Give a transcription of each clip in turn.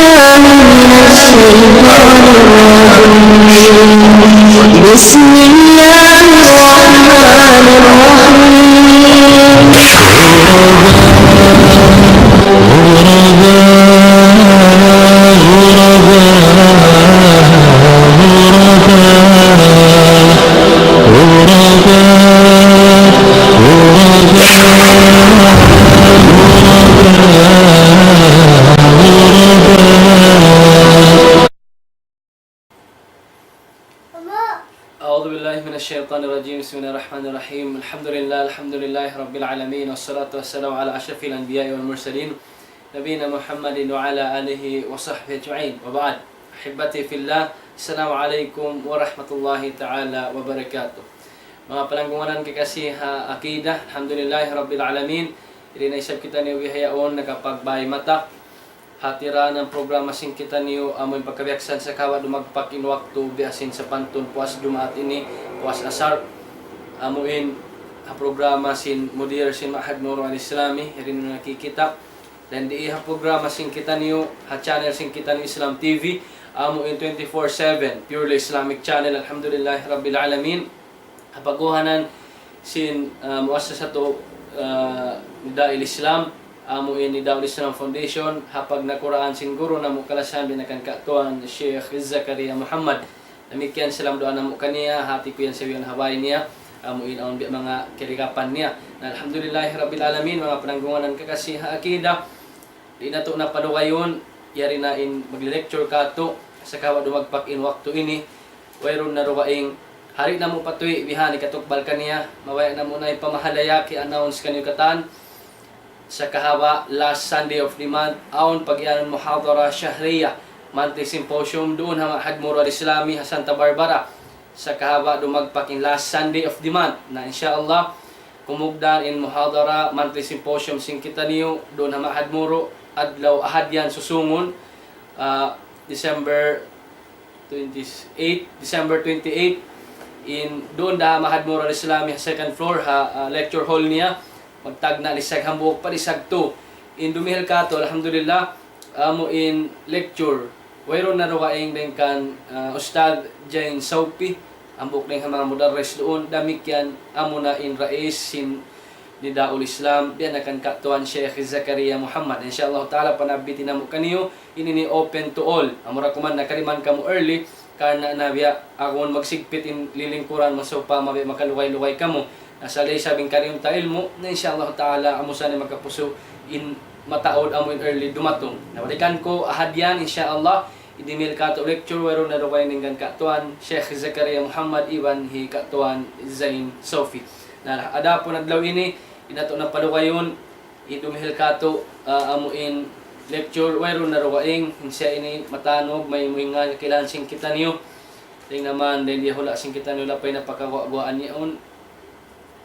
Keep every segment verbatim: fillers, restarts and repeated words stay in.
بالله من الشيطان الرجيم. بسم الله الرحمن الرحيم. أعوذ بالله من الشيطان الرجيم. بسم الله الرحمن الرحيم. الحمد لله، الحمد لله رب العالمين، والصلاة والسلام على أشرف الأنبياء والمرسلين، نبينا محمد وعلى آله وصحبه أجمعين. وبعد. أحبتي في الله، السلام عليكم ورحمة الله تعالى وبركاته. Manga palanggungan kekasih ha akida, alhamdulillahi rabbil alamin. Di' na isab kitaniyu bihaun nakapagbay mata. Hati ra in programa sin kitaniyu, amu in pagkabiyaksahan sa kawa' dumagpak in waktu biya' sin sapantun puas Jumaat ini, puas Asar. Amu in ha programa sin mudir sin Ma'had Nurul Islami, yari na nakikita'. Dayn di ha programa sin kitaniyu, ha channel sin kitaniyu Islam T V, amu in twenty-four seven, purely Islamic channel, alhamdulillahi rabbil alamin. Ha pag'uhanan sin, ah, muassasatu, ah, Nidaul Islam, amu in Nidaul Islam Foundation, ha pagnakuraan sin guru namu' kalasahan biya' na kan Ka' Tuan Sheikh Zakaria Muhammad. Damikkiyan salam duwaa namu' kaniya, hati ku yan sa iyan ha bay niya, amu in awn biya' manga kirigapan niya. Na alhamdulillahi rabbil alamin, manga palanggungan kekasih ha akida, di' natu' na palugayun, yari na in magli-lecture katu', sa kawa' dumagpak in waktu ini, wayruun na dugaing, hari namu' patuy', bihan in katukbal kaniya, mabaya' namu' na ipamahalaya, ki-announce kaniyu katan, sa kahawa' last Sunday of the month, awn pagiyanun muhadara shahriya, monthly symposium, duun ha Ma'had Murul Islami ha Santa Barbara, sa kahawa' dumagpak in last Sunday of the month. Na insha Allah, kumugdan in muhadara, monthly symposium sin kitaniyu, duun ha Ma'had Murul, adlaw Ahad yan susungun, ah, December twenty-eight, December twenty-eight, in duun da ha Ma'had Murul Islami ha second floor ha, ah, lecture hall niya, magtagna' lisag hambuuk pa lisag tu. In dumihil katu', alhamdulillah, amu in lecture, wayruun na dugaing dayn kan, ah, Ustadh Zain Saupi, hambuuk dayn ha manga mudarris duun, damikkiyan amu na in rais sin Nidaul Islam, biya' na kan Ka' Tuan Sheikh Zakaria Muhammad. Insha Allah ta'ala, panabbitin namu' kaniyu, ini ini open to all. Amura kuman nakariman kamu early, karna' na biya' agun magsigpit in lilingkuran, masawpama biya' makalugay-lugay kamu. Na sa' lay sabing kariyun ta ilmu', na insha Allah ta'ala, amu sa ini makapusu' in mataud amu in early dumatung. Na balikan ku, Ahad yan, insha Allah, in dumihil katu' lecture, wayruun na dugaing dayn kan Ka' Tuan Sheikh Zakaria Muhammad iban hi Ka' Tuan Zain Saupi. Na adapun adlaw ini, di' natu' na palugayun, in dumihil katu', ah, amu in lecture, wayruun na dugaing, in siya ini matanug, may muhinga, kakilahan sin kitaniyu. Dayn naman, dayn di ha hula' sin kitaniyu, lapay na pakaguwa'-guwaan niya yaun.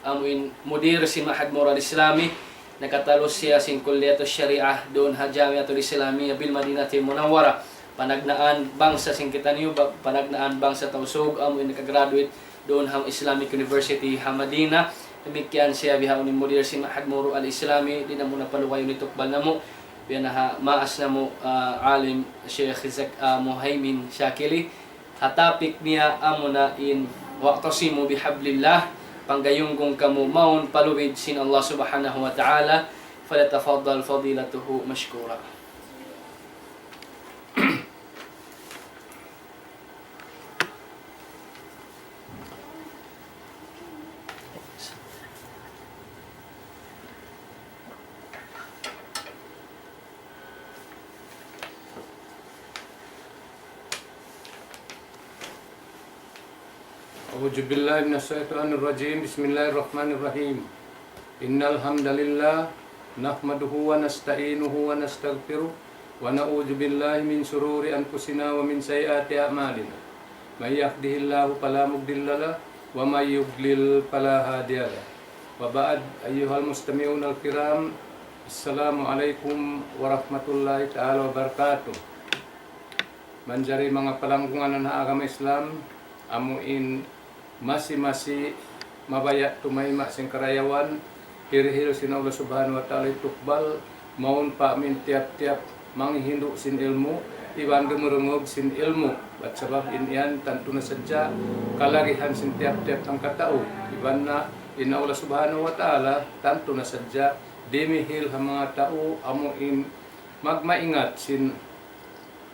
Amu in mudir sin Ma'had Murul Islami, nakatalus siya sin Kulliyatus Shariah, duun ha Jamiatul Islamiyah bil Madinatil Munawwarah. Panagnaan bangsa sin kitaniyu, ba-, panagnaan bangsa Tausug, amu in nakagraduate duun ha Islamic University ha Madina. Damikkiyan siya bihaun in mudir sin Ma'had Murul Al-Islami, di' namu' na palugayun in tukbal namu'. Biya' na ha maas namu', ah, alim Sheikh Zak-, ah, Muhaymin Shakili. Ha topic niya amuna in واعتصموا بحبل الله, panggayunggung kamu mawn pa lubid sin Allah Subhanahu wa Ta'ala. فليتفضل فضيلته مشكورا. أعوذ بالله من الشيطان الرجيم. بسم الله الرحمن الرحيم. إن الحمد لله نحمده ونستعينه ونستغفره ونعوذ بالله من شرور أنفسنا ومن سيئات أعمالنا. من يهده الله فلا مضل له ومن يضلل فلا هادي له. وبعد، أيها المستمعون الكرام، السلام عليكم ورحمة الله تعالى وبركاته. Manjari manga palanggungan ha agama Islam, amu in masi-masi mabaya' tumayma' sin karayawan, hirihil sin Allah Subhanahu wa Ta'ala in tukbal, mawn pa amin tiyap-tiyap manghindu' sin ilmu', iban dumurungug sin ilmu'. Bat sabab in yan tantu na sadja kalagihan sin tiyap-tiyap hangkatau. Iban na in Allah Subhanahu wa Ta'ala tantu na sadja dimihil ha manga tau amu in magmaingat sin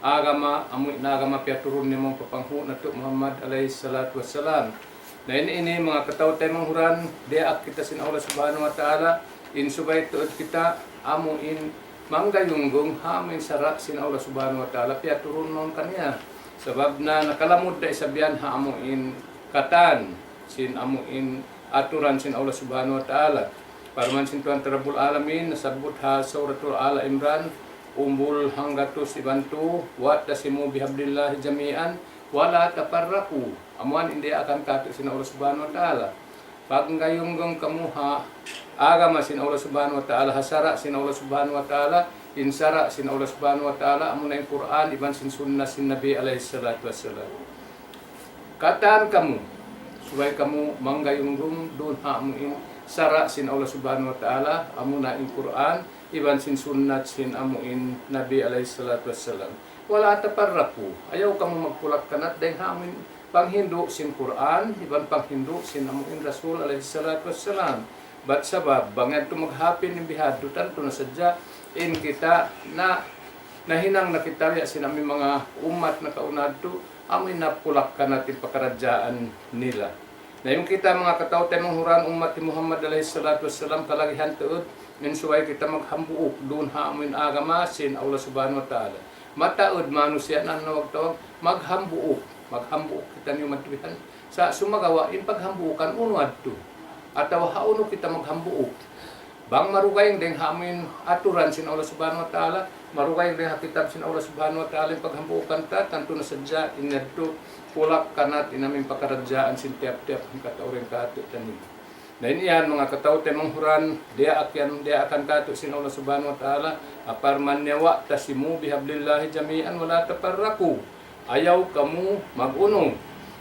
agama, amu in agama piyaturun niya manga papanghu' natu' Muhammad alayhi salatu wassalam. Na ini, ini manga kataw-taymanghuran, diyaak kita sin Allah Subhanahu wa Ta'ala, in subay tuud kita amu in manggayunggum ha amu in sara' sin Allah Subhanahu wa Ta'ala, piyaturun mawn kaniya. Sabab na nakalamud da isab yan ha amu in katan sin amu in aturan sin Allah Subhanahu wa Ta'ala. Parman sin Tuhan Rabbul Alamin, nasabbut ha Suratul Ala Imran, umbul hanggatus iban tu, "Wa'tasimu bihablillahi jami'an, wa la tafarraqu." Amu yan in diyaakan katu' sin Allah Subhanahu wa Ta'ala. Paggayunggum kamu ha agama sin Allah Subhanahu wa Ta'ala, ha sara' sin Allah Subhanahu wa Ta'ala, in sara' sin Allah Subhanahu wa Ta'ala, amu na in Qur'an, iban sin sunnah sin Nabi alayhi salatu wassalam. Katan kamu, subay kamu manggayunggum duun ha amu in sara' sin Allah Subhanahu wa Ta'ala, amu na in Qur'an, iban sin sunnat sin amu in Nabi alayhi salatu wassalam. Wa la tafarraqu, ayaw kamu magpulak-kanat dayng ha amu in panghindu' sin Qur'an, iban panghindu' sin amu in Rasul alayhi salatu wassalam. Bat sabab, bang yadtu maghapin in bihadtu tantu na sadja, in kita na, nahinang na kita biya' sin amu in manga ummat nakauna yadtu, amu in napulak-kanat in pakaradjaan nila. Na in kita manga kataw-taymanghuran ummat hi Muhammad alayhi salatu wassalam kalagihan tuud, in subay kita maghambuuk duun ha amu in agama sin Allah Subhanahu wa Ta'ala. Mataud manusiya' na nawag-tawag, maghambuuk. Maghambuuk kita niyu madtu bihan. Sa' sumagawa' in paghambuukan unu yadtu. Atawa ha unu kita maghambuuk. Bang marugay dayng ha amu in aturan sin Allah Subhanahu wa Ta'ala, marugay dayng ha kitab sin Allah Subhanahu wa Ta'ala in paghambuukan ta, tantu na sadja in yadtu pulak-kanat in amu in pakaradjaan sin tiyap-tiyap hangkatau dayng kātu'niyu. Na in yan, manga kataw-taymanghuran, diyaak yan, diyaakan katu' sin Allah Subhanahu wa Ta'ala, ha parman niya, "Wa'tasimu bihablillahi jami'an wa la tafarraqu." Ayaw kamu mag-unu,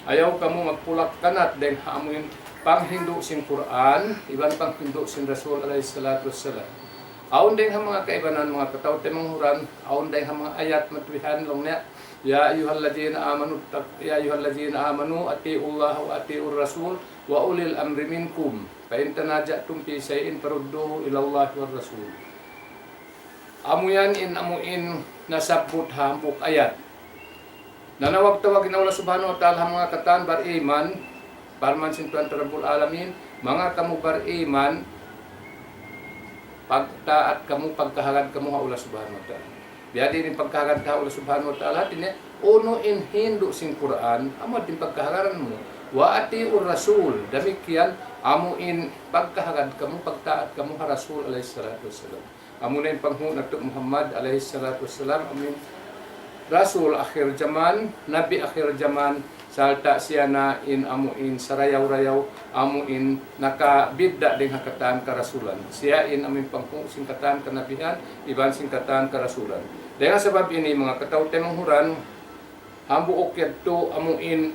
ayaw kamu magpulak-kanat dayng ha amu in panghindu' sin Qur'an, iban panghindu' sin Rasul alayhi salatu wassalam. Awn dayng ha manga kaibanan, manga kataw-taymanghuran, awn dayng ha manga ayat madtu bihan laung niya, "Ya ayyuhalladhina amanu, ya ayyuhalladhina amanu, ati'ullaha wa ati'ur rasul, wa ulil amri minkum, fa in tanaza'tum fi shay'in farudduhu ilallahi war rasul." Amu yan in amu in nasabbut ha hambuuk ayat. Nanawag-tawag in Allah Subhanahu wa Ta'ala ha manga katan bariman, parman sin Tuhan Rabbul Alamin, "Manga kamu bariman, pagtaat kamu, pagkahagad kamu ha Allah Subhanahu wa Ta'ala." Biya' diin in pagkahagad ha Allah Subhanahu wa Ta'ala, hāti niya, unu in hindu' sin Qur'an, amu in pagkahagaran mu. "Wa ati'ur rasul," damikkiyan, amu in pagkahagad kamu, pagtaat kamu ha Rasul alayhi salatu wassalam. Amu na in panghu' natu' Muhammad alayhi salatu wassalam, amu in Rasul akhir jaman, Nabi akhir jaman, sarta' siya na in amu in sarayaw-rayaw, amu in nakabidda' dayng ha katan karasulan. Siya in amu in panghu' sin katan kanabihan, iban sin katan karasulan. Dayng ha sabab ini, manga kataw-taymanghuran, hambuuk yadtu amu in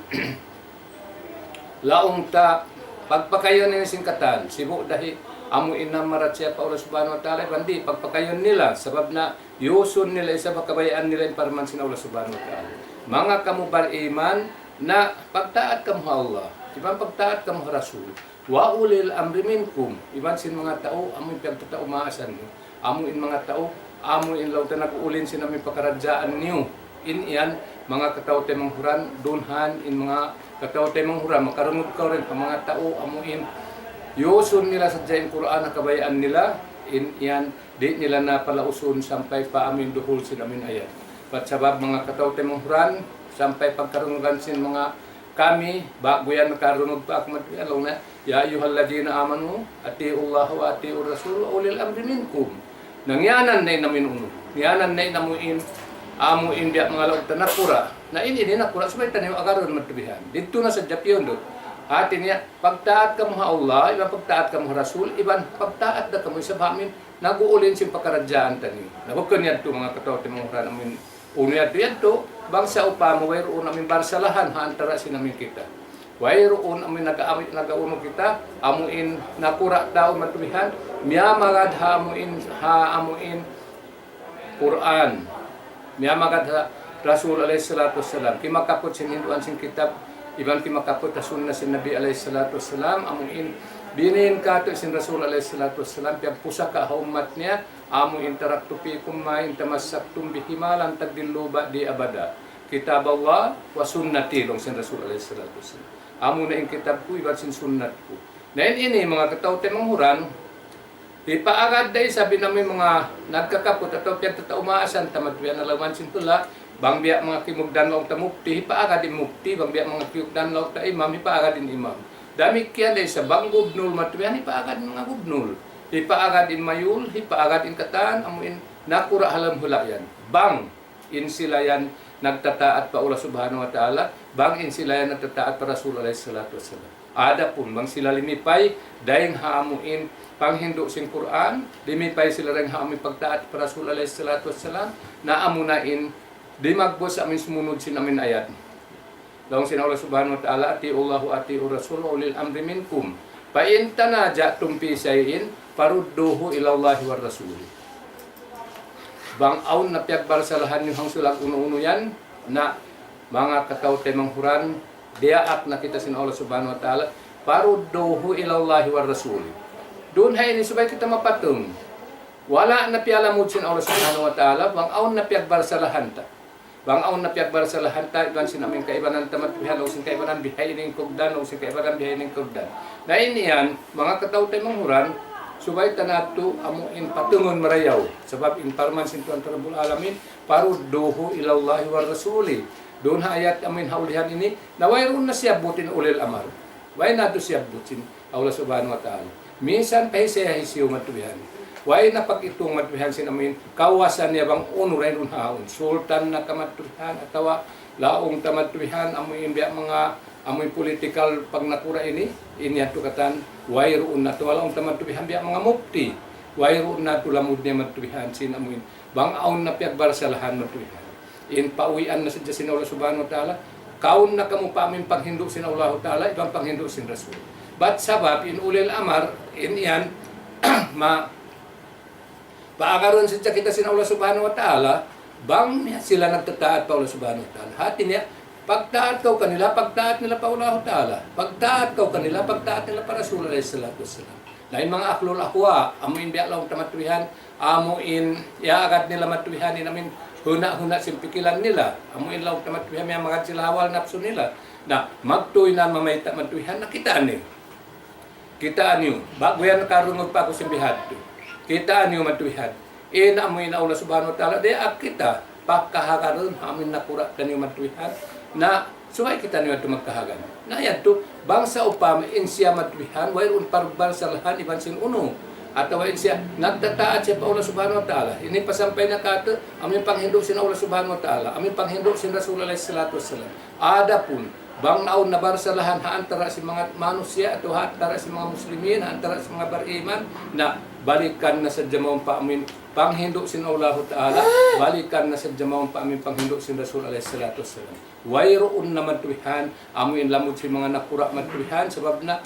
laung ta, pagpakayun ini sin katan, sibu' dahi amu in namarat siya pa Allah Subhanahu wa Ta'ala, iban di', pagpakayun nila, sabab na yusun nila isab ha kabayaan nila in parman sin Allah Subhanahu wa Ta'ala. "Manga kamu bariman, na pagtaat kamu ha Allah, iban pagtaat kamu ha Rasul. Wa ulil amri minkum," iban sin manga tau, amu in piyagtatau-maasan mu. Amu in manga tau, amu in laung ta nag-uulin sin amu in pakaradjaan niyu. In yan, manga kataw-taymanghuran, dunhan, in manga kataw-taymanghuran, makarungug kaw dayn ha manga tau, amu in yusun nila sadja in Qur'an ha kabayaan nila, in yan, di' nila na palausun sampay pa amu in duhul sin amu in ayat. Bat sabab manga kataw-taymanghuran, sampay pagkarungugan sin manga kami, ba'gu yan nakarungug pa aku madtu, laung niya, "Ya ayyuhalladhina amanu, ati'ullaha wa ati'ur rasul wa ulil amri minkum." Na ngiyanan na in amu in unu. Ngiyanan na in amu in, amu in biya' manga laung ta nakura'. Na in ini nakura', subay taniyu agarun madtu bihan. Didtu na sadja piyundut. Hāti niya, pagtaat kamu ha Allah, iban pagtaat kamu ha Rasul, iban pagtaat da kamu isab ha amu in nag-uulin sin pakaradjaan taniyu. Na bukun yadtu manga kataw-taymanghuran amu in unu yadtu yadtu, bang sawpama wayruun amu in barsalahan ha antara' sin amu in kita. Wayruun amu in naga-, amu in nag-unu kita, amu in nakura' tau madtu bihan, miyamagad ha amu in, ha amu in Qur'an, Miyamagad ha Rasul alayhi salatu wassalam. Kimakaput sin hinduan sin kitab, iban kimakaput ha sunna sin Nabi alayhi salatu wassalam, amu in binin katu' sin Rasul alayhi salatu wassalam, piyagpusaka ha ummat niya, amu in تركت فيكم ما إن تمسكتم بهما لن تضلوا بعدي أبدا. كتاب الله وسنتي, laung sin Rasul alayhi salatu wassalam. Amu na in kitab ku, iban sin sunnat ku. Na in ini, manga kataw-taymanghuran, hipaagad da isab in amu in manga nagkakaput atawa piyagtataumaasan ta matuyan na laung sin hula', bang biya' manga kimugdan laung ta mufti, hipaagad in mufti, bang biya' manga kimugdan laung ta imam, hipaagad in imam. Damikkiyan da isab bang gubnul matuyan, hipaagad in manga gubnul. Hipaagad in mayul, hipaagad in katan, amu in nakura' ha lawm hula' yan. Bang in sila yan nagtataat pa Allah Subhanahu wa Ta'ala, bang in sila yan nagtataat pa Rasul alayhi salatu wassalam. Adapun bang sila limipay dayn ha amu in panghindu' sin Qur'an, limipay sila dayn ha amu in pagtaat pa Rasul alayhi salatu wassalam, na amu na in di' magbus amu in sumunud sin amu in ayat. Laung sin Allah Subhanahu wa Ta'ala, أطيعوا الله وأطيعوا الرسول وأولي الأمر منكم فإن تنازعتم في شيء فردوه إلى الله والرسول. Bang awn na piyagbarsalahan niyu hangsulag unu-unu yan, na manga kataw-taymanghuran, diyaak na kita sin Allah Subhanahu wa Ta'ala, فردوه إلى الله والرسول. Duun ha ini subay kita mapatung. Wala' na piyalamud sin Allah Subhanahu wa Ta'ala, bang awn na piyagbarsalahan ta. Bang awn na piyagbarsalahan ta, iban sin amu in kaibanan ta matuyan, laung sin kaibanan bihaini in kugdan, laung sin kaibanan bihaini in kugdan. Na in yan, manga kataw-taymanghuran, subay ta natu' amu in patungun marayaw. Sabab in parman sin Tuhan Rabbul Alamin, فردوه إلى الله والرسول. Duun ha ayat amu in ha ulihan ini, na wayruun na siyabbut in ulil amar. Way na tuud siyabbut sin Allah Subhanahu wa Ta'ala. Minsan pa hisiyu-hisiyu matuyan. Way na pag-itung matuyan sin amu in kawasa niya bang unu ra in duun ha yaun. Sultan na ka matuyan atawa laung ta matuyan amu in biya' manga amu in political pagnakura' ini, in yadtu katan wayruun na tuud laung ta matuyan biya' manga mufti. Wayruun na tuud lamud niya matuyan sin amu in bang awn na piyagbarsalahan matuyan. In pauwian na sadja sin Allah Subhanahu wa Ta'ala, kaun na kamu pa amu in panghindu' sin Allahu Ta'ala, iban panghindu' sin Rasul. Bat sabab in ulil amar, in yan, ma, paagarun sadja kita sin Allah Subhanahu wa Ta'ala, bang sila nagtataat pa Allah Subhanahu wa Ta'ala. Hati niya, pagtaat kaw kanila, pagtaat nila pa Allahu Ta'ala. Pagtaat kaw kanila, pagtaat nila pa Rasul alayhi salatu wassalam. Na in manga ahlul ahwa, amu in biya' laung ta matuyan, amu in iyaagad nila matuyan in amu in huna'-huna' sin pikilan nila. Amu in laung ta matuyan, miyamagad sila ha hawa napsu nila. Na, magtuy na mamayta' matuyan, na kitaa niyu. Kitaa niyu, ba'gu yan nakarungug pa aku sin bihadtu. Kitaa niyu matuyan. In amu in Allah Subhanahu wa Ta'ala, diyaak kita, pakahagarun, amu in nakura' taniyu matuyan. Na, subay kitaniyu yadtu magkahagan. Na yadtu, bang sawpama in siya matuyan, wayruun pagbarsalahan iban sin unu. Atawa in siya, nagtataat siya pa Allah Subhanahu wa Ta'ala. Ini pasampay na katu', amu in panghindu' sin Allah Subhanahu wa Ta'ala. Amu in panghindu' sin Rasul alayhi salatu wassalam. Adapun, bang awn nabarsalahan ha antara' sin manga manusiya' atawa ha antara' sin manga muslimin, ha antara' sin manga bariman, na balikan na sadja mawn pa amu in panghindu' sin Allahu Ta'ala, balikan na sadja mawn pa amu in panghindu' sin Rasul alayhi salatu wassalam. Wayruun na matuyan, amu in lamud sin manga nakura' matuyan, sabab na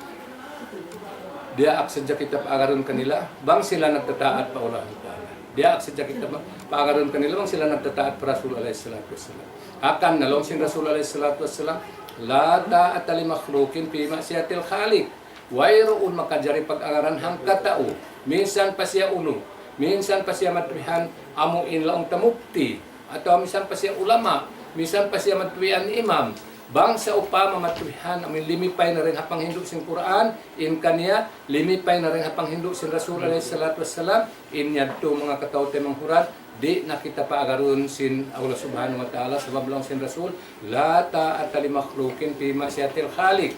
diyaak sadja kita paagarun kanila, bang sila nagtataat pa Allahu Ta'ala. Diyaak sadja kita pa-, paagarun kanila, bang sila nagtataat pa Rasul alayhi salatu wassalam. Hangkan na laung sin Rasul alayhi salatu wassalam, لا طاعة لمخلوق في معصية الخالق. Wayruun makajari pag-agaran hangkatau. Minsan pa siya unu, minsan pa siya matuyan, amu in laung ta mufti, atawa minsan pa siya ulama, minsan pa siya matuyan imam. Bang sawpama matuyan, amu in limipay na dayn ha panghindu' sin Qur'an, in kaniya, limipay na dayn ha panghindu' sin Rasul alayhi salatu wassalam, in yadtu manga kataw-taymanghuran, di' na kita paagarun sin Allah Subhanahu wa Ta'ala, sabab laung sin Rasul, لا طاعة لمخلوق في معصية الخالق.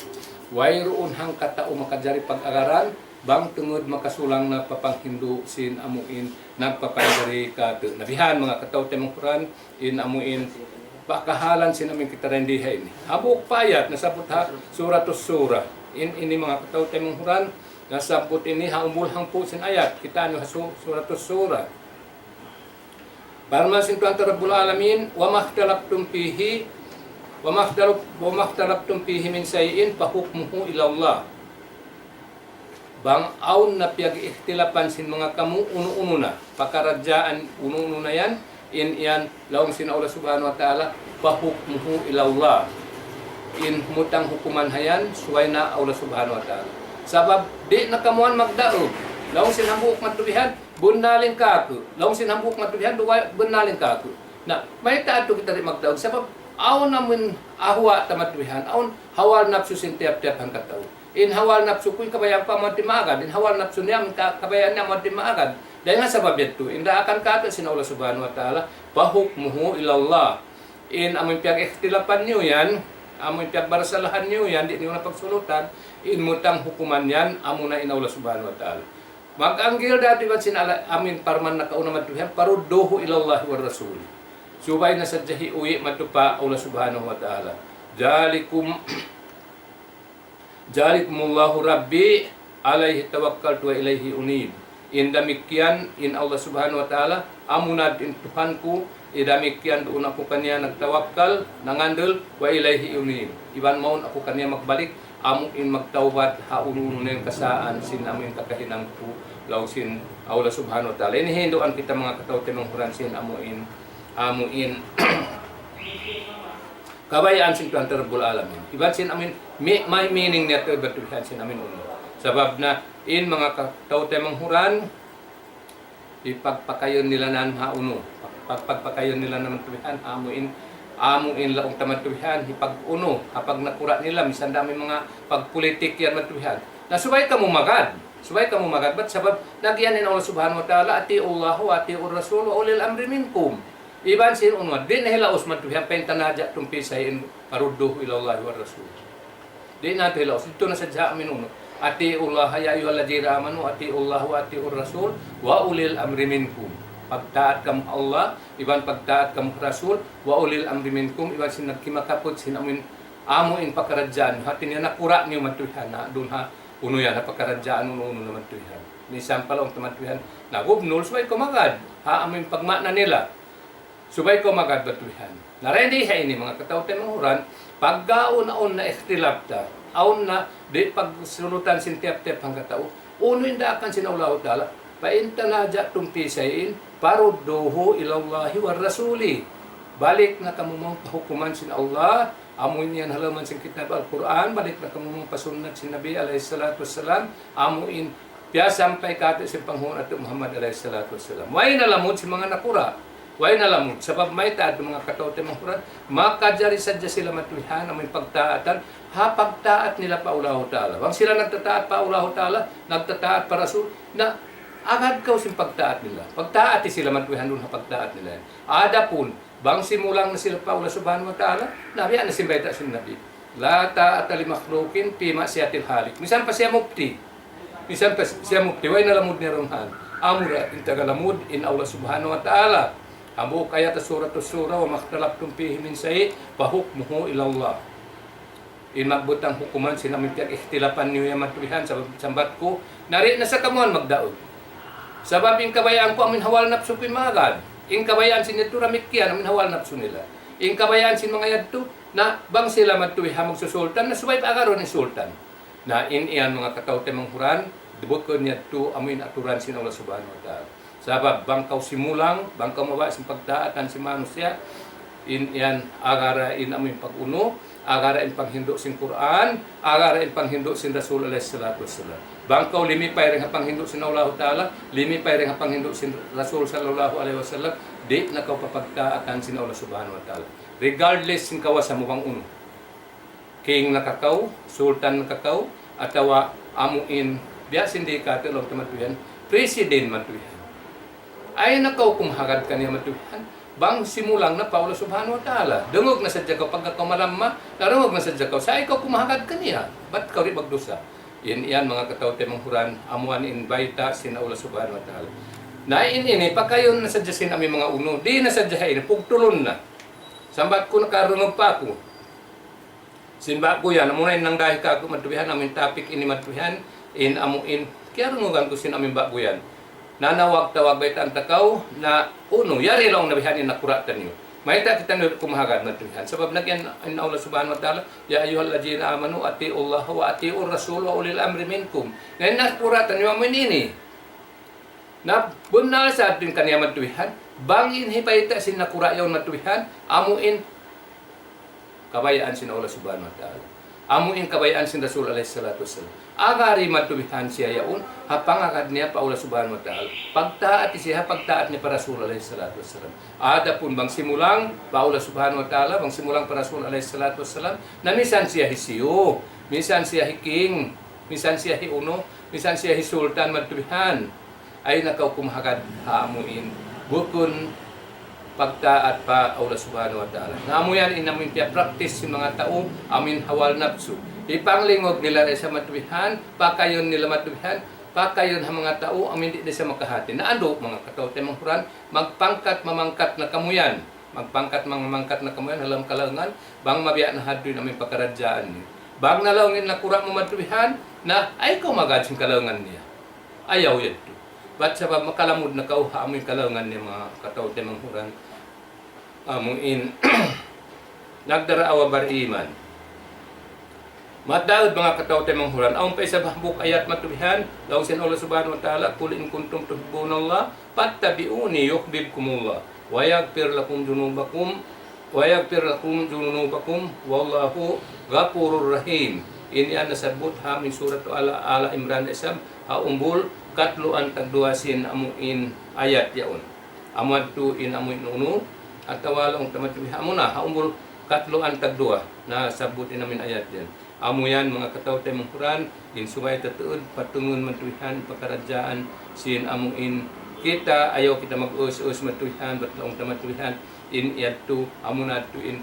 Wayruun hangkatau makajari pag-agaran, bang tungud makasulang na pa panghindu' sin amu in nagpapanjari katu'. Na bihan manga kataw-taymanghuran, in amu in pakahalan sin amu in kita dayn di ha ini. Hambuuk pa ayat nasabbut ha Suratus Shura. In ini manga kataw-taymanghuran, nasabbut ini ha umbul hangpu' sin ayat. Kitaa niyu ha su-, Suratus Shura. Parman sin Tuhan ta Rabbul Alamin, وما اختلفتم فيه، وما اختلف-، وما اختلفتم فيه من شيء فحكمه إلى الله. Bang awn na piyag-ikhtilapan sin manga kamu unu-unu na, pakaradjaan unu-unu na yan, In yan, laung sin Allah Subhanahu wa Ta'ala, فحكمه إلى الله. In mutang hukuman ha yan, subay na Allah Subhanahu wa Ta'ala. Sabab, di' na kamuan magdaug. Laung sin hambuuk matubihan, bunnal in kāku'. Laung sin hambuuk matubihan, duwa bunnal in kāku'. Na, mayta' atu kita di' magdaug. Sabab, awn amun ahwa' ta matubihan, awn hawa napsu sin tiyap-tiyap hangkatau. In hawa napsu ku in kabayaan ku amu in maagad, in hawa napsu niya in ka-, kabayaan niya amu in maagad. Dayn ha sabab yadtu, in daakan kātu' sin Allah Subhanahu wa Ta'ala, فحكمه إلى الله. In amu in piyag-ikhtilafan niyu yan, amu in piyagbarasalahan niyu yan, di' niyu na pagsulutan, in mutang hukuman yan, amu na in Allah Subhanahu wa Ta'ala. Mag-anggil da iban sin Allah, amu in parman nakauna matubihan, فردوه إلى الله والرسول. Subay na sadja hiuwi' madtu pa Allah Subhanahu wa Ta'ala. ذلكم ذلكم الله ربي عليه توكلت وإليه أنيب. In damikkiyan, in Allah Subhanahu wa Ta'ala, amuna in Tuhan ku, in damikkiyan duun aku kaniya nagtawakkal, nangandul, وإليه أنيب. Iban mawn aku kaniya magbalik, amu in magtawbat, ha unu-unu na in kasaan, sin amu in kakahinang ku, laung sin Allah Subhanahu wa Ta'ala. Ini hinduan kita manga kataw-taymanghuran sin amu in, amu in, kabayaan sin Tuhan ta Rabbul Alamin. Iban sin amu in, mi-, may meaning niya tu batuhan sin amu in unu. Sabab na in manga kataw-taymanghuran, ipagpakayun nila nan ha unu. Pag-, pagpakayun nila nan matubihan, amu in, amu in laung ta matubihan, ipag-unu, ha pagnakura' nila, misan da amu in manga pagpulitik yan matubihan. Na subay kamu magad, subay kamu magad, bat sabab, laung sin Allah Subhanahu wa Ta'ala, أطيعوا الله وأطيعوا الرسول وأولي الأمر منكم. Iban sin unu, di' na hilaus matubihan, فإن تنازعتم في شيء فردوه إلى الله والرسول. Di' na hilaus, itu na sadja amu in unu. أطيعوا الله يا أيها الذين آمنوا أطيعوا الله وأطيعوا الرسول وأولي الأمر منكم. Pagtaat kamu Allah, iban pagtaat kamu Rasul, وأولي الأمر منكم, iban sin nagkimakaput sin amu in, amu in pakaradjaan. Hati niya nakura' niyu matubihan na, duun ha, unu yan, ha pakaradjaan, unu-unu na matubihan. Misan pa laung ta matubihan, nagubnul, subay kaw magad. Ha, amu in pagma'na nila. Subay kaw magad batubihan. Na dayn di ha ini, manga kataw-taymanghuran, pagka awn na ikhtilaf ta, awn na di' pagsulutan sin tiyap-tiyap hangkatau, unu in daakan sin Allahu Ta'ala, فإن تنازعتم في شيء فردوه إلى الله والرسول. Balik na kamu mawn pa hukuman sin Allah, amu in yan ha lawm sin kitab Al-Qur'an, balik na kamu mawn pa sunnat sin Nabi alayhi salatu wassalam, amu in piyasampay kātu' sin panghu' natu' Muhammad alayhi salatu wassalam. Way na lamud sin manga nakura'. Way na lamud. Sabab mayta' atu manga kataw-taymanghuran, makajari sadja sila matubihan, amu in pagtaatan, ha pagtaat nila pa Allahu Ta'ala. Bang sila nagtataat pa Allahu Ta'ala, nagtataat pa Rasul, na agad kaw sin pagtaat nila. Pagtaati sila matubihan duun ha pagtaat nila. Adapun, bang simulang na sila pa Allah Subhanahu wa Ta'ala, na biya' na sin bayta' sin Nabi. لا طاعة لمخلوق في معصية الخالق. Misan pa siya mufti. Misan pa siya mufti, way na lamud niya duun. Amura in taga lamud in Allah Subhanahu wa Ta'ala. Hambuuk ayat Surat Ash-Shura, وما اختلفتم فيه من شيء فحكمه إلى الله. In magbutang hukuman sin amu in piyag-ikhtilafan niyu yan matubihan, sabab sambat ku, na di' na sa kamuan magdaug. Sabab in kabayaan ku amu in hawa napsu ku in magad. In kabayaan sin yadtu damikkiyan, amu in hawa napsu nila. In kabayaan sin manga yadtu, na bang sila matubihan magsusultan, na subay pa agarun in sultan. Na in yan manga kataw-taymanghuran, bukun yadtu amu in aturan sin Allah Subhanahu wa Ta'ala. Sabab bang kaw simulang, bang kaw mabaya' sin pagtaatan sin manusiya', in yan agara in amu in pag-unu, agara in panghindu' sin Qur'an, agara in panghindu' sin Rasul alayhi salatu wassalam. Bang kaw limipay dayn ha panghindu' sin Allahu Ta'ala, limipay dayn ha panghindu' sin Rasul sallallahu alayhi wasallam, di' na kaw papagtaatan sin Allah Subhanahu wa Ta'ala. Regardless sin kawasa mu bang unu. King na kakaw, sultan na kakaw, atawa amu in, biya' sin di katu' laung ta matubihan, president matubihan. Ay na kaw kumahagad kaniya matubihan, bang simulang na pa Allah Subhanahu wa Ta'ala. Dungug na sadja kaw pagka kaw malamma, narungug na sadja kaw, sa' ikaw kumahagad kaniya, bat kaw di' magdusa? In yan manga kataw-taymanghuran, amu yan in bayta' sin Allah Subhanahu wa Ta'ala. Na in ini, pakayun na sadja sin amu in manga unu, di' na sadja ha ini, pugtulun na. Sambat ku nakarungug pa aku. Sin ba'gu yan, amu na in nangdahi kāku' matubihan, amu in topic ini matubihan, in amu in, kiyarungugan ku sin amu in ba'gu yan. Nanawag-tawag baytaan ta kaw, na unu, yari laung na bihan in nakura' taniyu. Mayta' kitaniyu kumahagad matubihan. Sabab lagi' in Allah Subhanahu wa Ta'ala, يا أيها الذين آمنوا أطيعوا الله وأطيعوا الرسول وأولي الأمر منكم. Na in nakura' taniyu amu in ini. Na bunnal sa adtu in kaniya matubihan. Bang in hibayta' sin nakura' yaun matubihan, amu in kabayaan sin Allah Subhanahu wa Ta'ala. Amu in kabayaan sin Rasul alayhi salatu wassalam. Agari matubihan siya yaun, ha pangagad niya pa Allah Subhanahu wa Ta'ala. Pagtaat siya, ha pagtaat niya pa Rasul alayhi salatu wassalam. Adapun bang simulang pa Allah Subhanahu wa Ta'ala, bang simulang pa Rasul alayhi salatu wassalam, na misan siya hi siyu, misan siya hi king, misan siya hi unu, misan siya hi sultan matubihan. Ay nakaw kumahagad ha amu in bukun pagtaat pa Allah Subhanahu wa Ta'ala. Na amu yan in amu in piya-practice sin manga tau, amu in hawal napsu. Ipanglingug nila da isab matubihan, pakayun nila matubihan, pakayun ha manga tau, amu in di' da isab makahati. Na andu', manga kataw-taymanghuran, magpangkat mamangkat na kamu yan. Magpangkat mamangkat na kamu yan, ha lawm kalaungan, bang mabiya' na hadtu in amu in pakaradjaan niyu. Bang nalaung in nakura' mu matubihan, na ay kaw magad sin kalaungan niya. Ayaw yadtu. Bat sabab makalamud na kaw ha amu in kalaungan niya, manga kataw-taymanghuran. Amu in nagdaraawa bariman. Mataud, manga kataw-taymanghuran, awn pa isab hambuuk ayat matubihan, laung sin Allah Subhanahu wa Ta'ala, قل إن كنتم تحبون الله فاتبعوني يحببكم الله ويغفر لكم ذنوبكم ويغفر لكم ذنوبكم والله غفور رحيم. Ini yan nasabbut ha amu in Surat Ala, Ala Imran isab, ha umbul katluan tagduwa sin amu in ayat yaun. Amu yadtu in amu in unu, atawa laung ta matubihan, amu na, ha umbul katluan tagduwa, nasabbut in amu in ayat yan. Amu yan, manga kataw-taymanghuran, in subay ta tuud patungun matubihan pakaradjaan sin amu in kita, ayaw kita mag-us-us matubihan, bat laung ta matubihan, in yadtu, amu na yadtu in.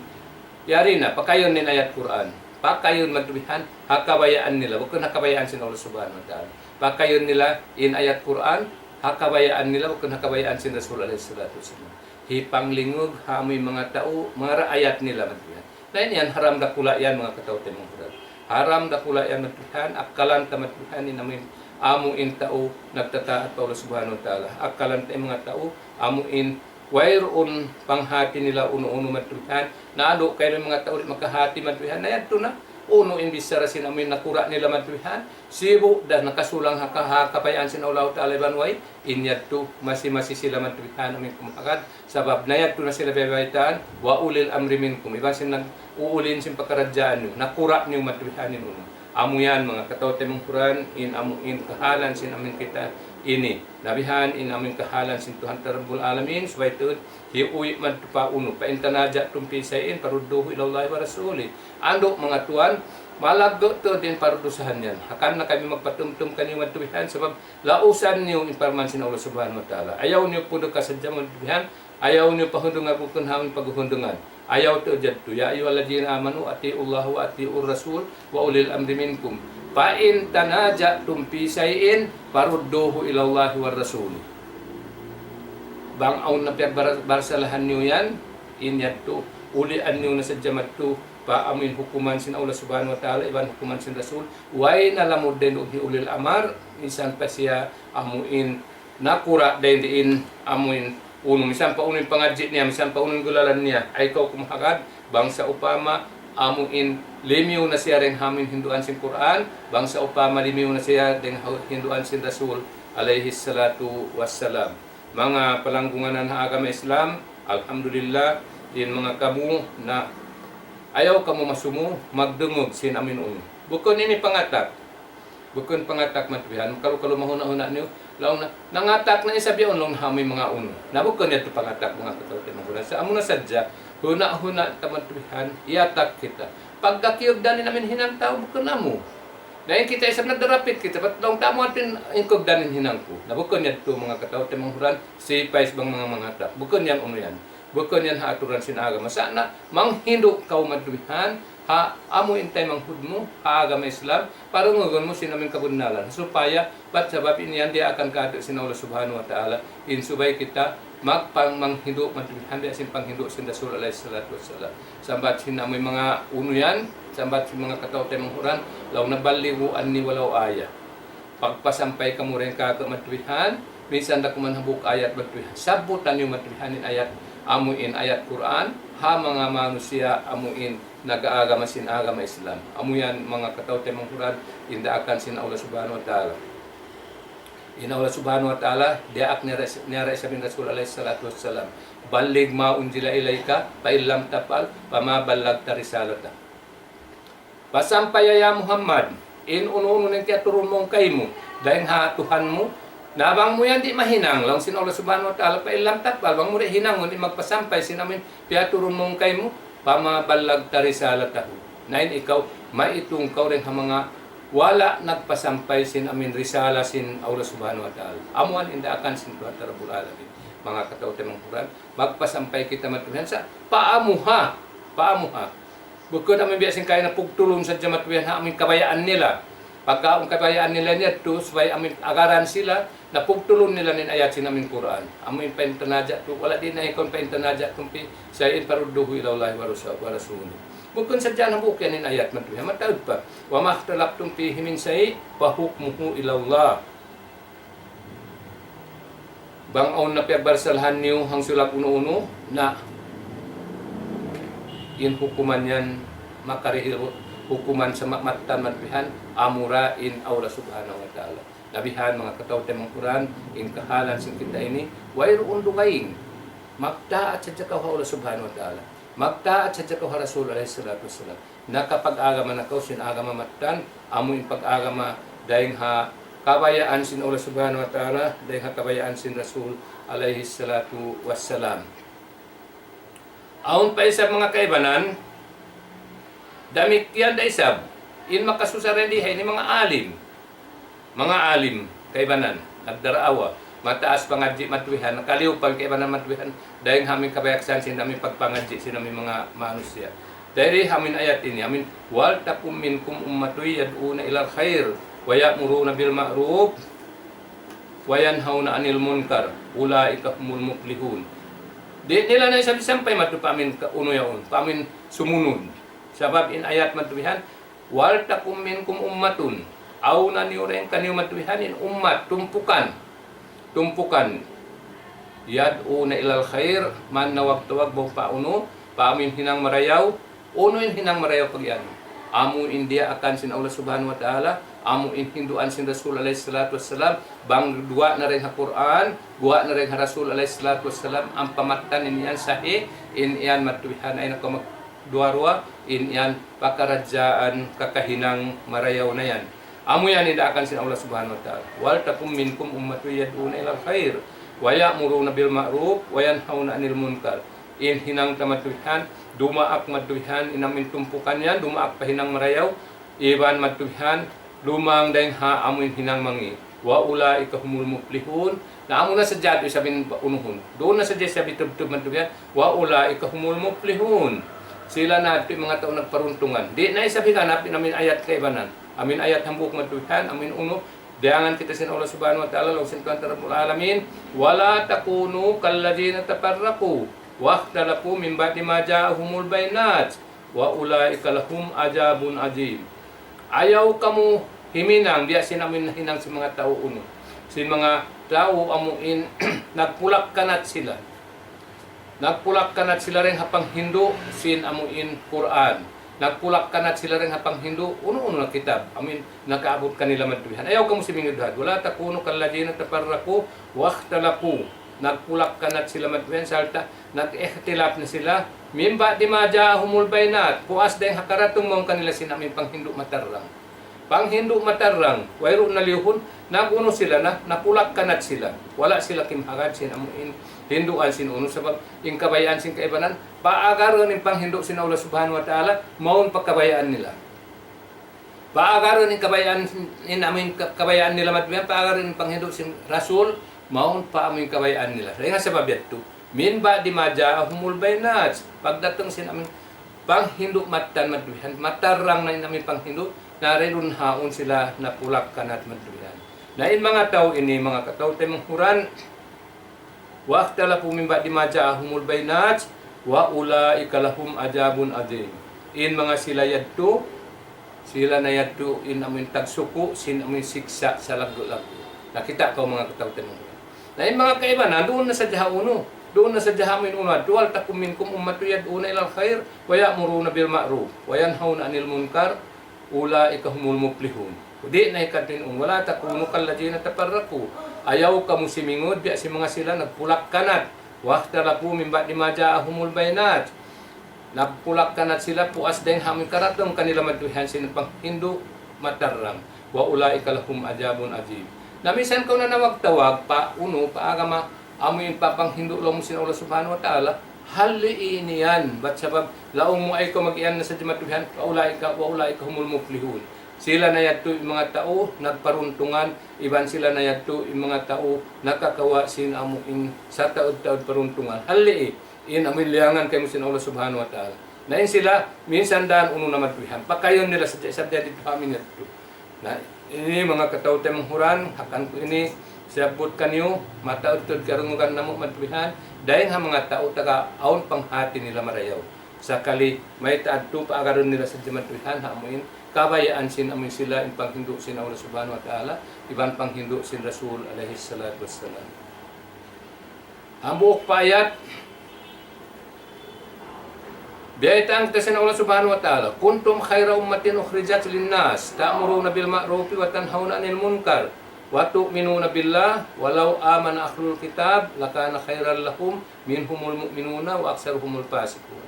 Yari na, pakayun in ayat Qur'an. Pakayun matubihan, ha kabayaan nila, bukun ha kabayaan sin Allah Subhanahu wa Ta'ala. Pakayun nila in ayat Qur'an, ha kabayaan nila, bukun ha kabayaan sin Rasul alayhi salatu wassalam. Hipanglingug ha amu in manga tau, manga raayat nila matubihan. Na ini yan, haram dakula' yan, manga kataw-taymanghuran. Haram dakula' yan matubihan, akkalan ta matubihan, in amu in, amu in tau nagtataat pa Allah Subhanahu wa Ta'ala. Akkalan ta in manga tau, amu in wayruun panghati nila unu-unu matubihan. Na andu' kaymu in manga tau di' makahati matubihan. Na yadtu na, unu in bichara sin amu in nakura' nila matubihan. Sibu' da nakasulang ha ka-, ha kabayaan sin Allah Ta'ala iban way. In yadtu, masi-masi sila matubihan amu in kumahagad. Sabab na yadtu na sila biyabaytaan, وأولي الأمر منكم. Iban sin nag-uulin sin pakaradjaan niyu, nakura' niyu matubihan in unu. Amu yan, manga kataw-taymanghuran, in amu in kahalan sin amu in kita ini. Na bihan in amu in kahalan sin Tuhan ta Rabbul Alamin, subay tuud, hiuwi' madtu pa unu, فإن تنازعتم في شيء فردوه إلى الله والرسول. Andu', manga tuwan, malaggu' tuud in parudusahan yan. Hangkan na kami magpatumtum kaniyu matubihan, sabab lausan niyu in parman sin Allah Subhanahu wa Ta'ala. Ayaw niyu puduk ka sadja matubihan, ayaw niyu pahundungan bukun ha amu in paghundungan. Ayaw tuud yadtu. يا أيها الذين آمنوا أطيعوا الله وأطيعوا الرسول وأولي الأمر منكم. فإن تنازعتم في شيء فردوه إلى الله والرسول. Bang awn na piyagbar-, barsalahan niyu yan, in yadtu, ulian niyu na sadja madtu pa amu in hukuman sin Allah Subhanahu wa Ta'ala, iban hukuman sin Rasul. Way na lamud dayn duun hi ulil amar, minsan pa siya amu in nakura' dayn di in amu in unu, minsan pa unu in pangadji' niya, minsan pa unu in gulalan niya, ay kaw kumahagad, bang sawpama amu in limiyu na siya dayn ha amu in hinduan sin Qur'an, bang sawpama limiyu na siya dayn ha hinduan sin Rasul alayhi salatu wassalam. Manga palanggungan ha agama Islam, alhamdulillah, in manga kamu na ayaw kamu masumu, magdungug sin amu in unu. Bukun ini pangatak. Bukun pangatak matubihan. Kalu-kalu mahuna-huna niyu, laung na, nangatak na isab yaun laung ha amu in manga unu. Na bukun yadtu pangatak, manga kataw-taymanghuran. Sa' amu na sadja, huna-huna ta matubihan, iyatak kita. Pagka kiyugdan in amu in hinang tau, bukun amu. Na in kita isab nagdarapit kita, bat laung ta amu yadtu in kiyugdan in hinang ku. Na bukun yadtu, manga kataw-taymanghuran, sipays bang manga mangatak. Bukun yan unu yan. Bukun yan ha aturan sin agama. Sa' na manghindu' kaw matubihan, ha amu in taymanghud mu, ha agama Islam, parungugun mu sin amu in kabunnalan. Supaya, bat sabab ini yan diyaakan kātu' sin Allah Subhanahu wa Ta'ala. In subay kita magpang-, manghindu' matubihan biya' sin panghindu' sin Rasul alayhi salatu wassalam. Sambat sin amu in manga unu yan, sambat sin manga kataw-taymanghuran, لو نبلغ عني ولو آية. Pagpasampay kamu dayn kāku' matubihan, minsan da kuman hambuuk ayat matubihan. Sabbutan niyu matubihan in ayat, amu in ayat Qur'an, ha manga manusiya' amu in nag-aagama sin agama Islam. Amu yan manga kataw-taymanghuran, in daakan sin Allah Subhanahu wa Ta'ala. In Allah Subhanahu wa Ta'ala, diyaak niya ra-, niya ra isab in Rasul alayhi salatu wassalam, بلغ ما أنزل إليك فإن لم تفعل فما بلغت رسالته. Pasampaya ya Muhammad, in unu-unu in kiyaturun mawn kaymu, dayn ha Tuhan mu, na bang mu yan di' mahinang, laung sin Allah Subhanahu wa Ta'ala, فإن لم تفعل, bang mu di' hinangun in magpasampay sin amin piyaturun mawn kaymu, فما بلغت رسالته. Na in ikaw, maitung kaw dayn ha manga wala' nagpasampay sin amin risala sin Allah Subhanahu wa Ta'ala. Amu yan in daakan sin Tuhan ta Rabbul Alamin. Manga kataw-taymanghuran, magpasampay kita matuhan sa, paamuha, paamuha. Bukun amin biya' sin kaina pugtulun sadja matuhan ha amin kabayaan nila. Pagka awn kabayaan nila niya tu, subay amin agaran sila, na pugtulun nila in ayat sin amin Qur'an. Amin paintanaja tu, wala' di' na ikaw paintanaja tu pi, شيء فردوه إلى الله ورسو-، ورسوله. Bukun sadja na bukun in ayat matuhan, mataud pa. وما اختلفتم فيه من شيء فحكمه إلى الله. Bang awn na piyagbarasahan niyu hangsulag unu-unu, na in hukuman yan, makarihil hukuman sa ma-, mattan matuhan, amura in Allah Subhanahu wa Ta'ala. Na bihan manga kataw-taymanghuran, in kahalan sin kita ini, wayruun dugaing. Magtaat sadja kaw ha Allah Subhanahu wa Ta'ala. Magtaat sadja kaw ha Rasul alayhi salatu wassalam. Nakapag-agama na kaw sin agama mattan, amu in pag-agama dayn ha kabayaan sin Allah Subhanahu wa Ta'ala, dayn ha kabayaan sin Rasul alayhi salatu wassalam. Awn pa isab manga kaibanan, damikkiyan da isab, in makasusa dayn di ha ini manga alim. Manga alim, kaibanan, nagdaraawa, mataas pangadji' matuhan, nakaliw pa kaibanan matuhan, dayn ha amin kabayaksan sin amin pagpangadji' sin amin manga manusiya'. Dayn ha amin ayat ini, amin, ولتكن منكم أمة يدعون إلى الخير ويأمرون بالمعروف وينهون عن المنكر أولئك هم المفلحون. Di' nila na isab sampay matu pa amin ka-, unu yaun, pa amin sumunud. Sabab in ayat matuhan, ولتكن منكم أمة. Awn na niyu dayn kaniyu matuhan in ummat, tumpukan. Tumpukan. يدعون إلى الخير, manawag-tawag bang pa unu, pa amin hinang marayaw, unu in hinang marayaw pag-iyan. Amu in diyaakan sin Allah Subhanahu wa Ta'ala, amu in hinduan sin Rasul alayhi salatu wassalam, bang guwa' na dayn ha Qur'an, guwa' na dayn ha Rasul alayhi salatu wassalam, ampa mattan in yan sahih, in yan matuhan ay nakaw mag-, duwa-ruwa, in yan pakaradjaan kakahinang marayaw na yan. Amu yan in daakan sin Allah Subhanahu wa Ta'ala. ولتكن منكم أمة يدعون إلى الخير ويأمرون بالمعروف وينهون عن المنكر. In hinang ta matuhan, dumaak matuhan, in amin tumpukan yan, dumaak pa hinang marayaw, iban matuhan, lumang dayn ha amu in hinang mangi'. وأولئك هم المفلحون. Na amu na sadja tu isab in unuhun. Duun na sadja isab itubtub matuhan. وأولئك هم المفلحون. Sila na tu in manga tau nagparuntungan. Di' na isab higanap in amin ayat kaibanan. Amin ayat hambuuk matuhan, amin unu. Diyangan kita sin Allah Subhanahu wa Ta'ala, laung sin Tuhan ta Rabbul Alamin, ولا تكونوا كالذين تفرقوا واختلفوا من بعد ما جاءهم البينات وأولئك لهم عذاب عظيم. Ayaw kamu himinang, biya' sin amin hinang sin manga tau unu. Sin manga tau amu in nagpulak-kanat sila. Nagpulak-kanat sila dayn ha panghindu' sin amu in Qur'an. Nagpulak-kanat sila dayn ha panghindu' unu-unu na kitab. Amu in nakaabut kanila matuhan. Ayaw kamu simingud-hud. ولا تكونوا كالذين تفرقوا واختلفوا. Nagpulak-kanat sila matuhan sarta' nag-ikhtilaf na sila. من بعد ما جاءهم البينات. Puas dayn ha karatung mawn kanila sin amu in panghindu' matarrang. Panghindu' matarrang, wayruun na liyuhun, nag-unu sila na, napulak-kanat sila. Wala' sila kimhagad sin amu in hinduan sin unu, sabab in kabayaan sin kaibanan, paagarun in panghindu' sin Allah Subhanahu wa Ta'ala, mawn pa kabayaan nila. Paagarun in kabayaan, in amu in ka-, kabayaan nila matuhan, paagarun in panghindu' sin Rasul, mawn pa amu in kabayaan nila. Dayn ha sabab yadtu, من بعد ما جاءهم البينات. Pagdatung sin amu in panghindu' mattan matuhan, matarrang na in amu in panghindu', na dayn duun ha yaun sila napulak-kanat matuhan. Na in manga tau ini, manga kataw-taymanghuran, واختلفوا من بعد ما جاءهم البينات وأولئك لهم عذاب عظيم. In manga sila yadtu, sila na yadtu in amu in tagsuku' sin amu in siksa' salaggu'-laggu'. Nakita' kaw manga kataw-taymanghuran. Na in manga kaibanan, duun na sadja ha unu. Duun na sadja ha amu in unu. ولتكن منكم أمة يدعون إلى الخير ويأمرون بالمعروف وينهون عن المنكر وأولئك هم المفلحون. Di' na hikadtu in unu. ولا تكونوا كالذين تفرقوا Ayaw kamu simingud, biya' sin manga sila nagpulak-kanat. واختلفوا من بعد ما جاءهم البينات. Nagpulak-kanat sila puas dayn ha amu in karatung kanila madtu bihan sin panghindu' matarrang. وأولئك لهم عذاب أليم. Na minsan kaw nanawag-tawag pa unu, pa agama, amu in pa panghindu' laung sin Allah Subhanahu wa Ta'ala, hal ini yan, bat sabab laung mu ayaw kaw mag-iyan na sadja madtu bihan, وأولئك، وأولئك هم المفلحون. Sila na yadtu in manga tau nagparuntungan, iban sila na yadtu in manga tau nakakawa' sin amu in sataud-taud paruntungan. Hal ini, in amu in liyangan kaymu sin Allah Subhanahu wa Ta'ala. Na in sila, minsan daan unu na madtu bihan. Pakayun nila sadja isab didtu ha amu in yadtu. Na ini manga kataw-taymanghuran, hangkan ku ini siyabbut kaniyu, mataud-taud karungugan namu' madtu bihan, dayn ha manga tau taga awn panghati nila marayaw. Sakali mayta' adtu, paagarun nila sadja madtu bihan, ha amu in kabayaan sin amu in sila in panghindu' sin Allah Subhanahu wa Ta'ala, iban panghindu' sin Rasul alayhi salatu wassalam. Hambuuk pa ayat, biyaytaan kita sin Allah Subhanahu wa Ta'ala, كنتم خير أمة أخرجت للناس تأمرون بالمعروف وتنهون عن المنكر وتؤمنون بالله ولو آمن أهل الكتاب لكان خيرا لهم منهم المؤمنون وأكثرهم الفاسقون.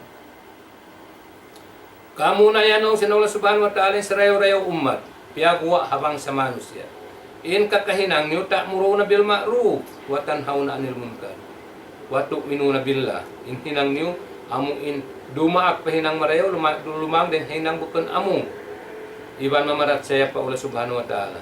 Kamu na yan, laung sin Allah Subhanahu wa Ta'ala, in sarayaw-rayaw ummat, piyaguwa' ha bangsa manusiya'. In kakahinang niyu, تأمرون بالمعروف وتنهون عن المنكر وتؤمنون بالله. In hinang niyu, amu in dumaak pa hinang marayaw, luma-, lumang dayn ha hinang bukun amu. Iban mamarachaya pa Allah Subhanahu wa Ta'ala.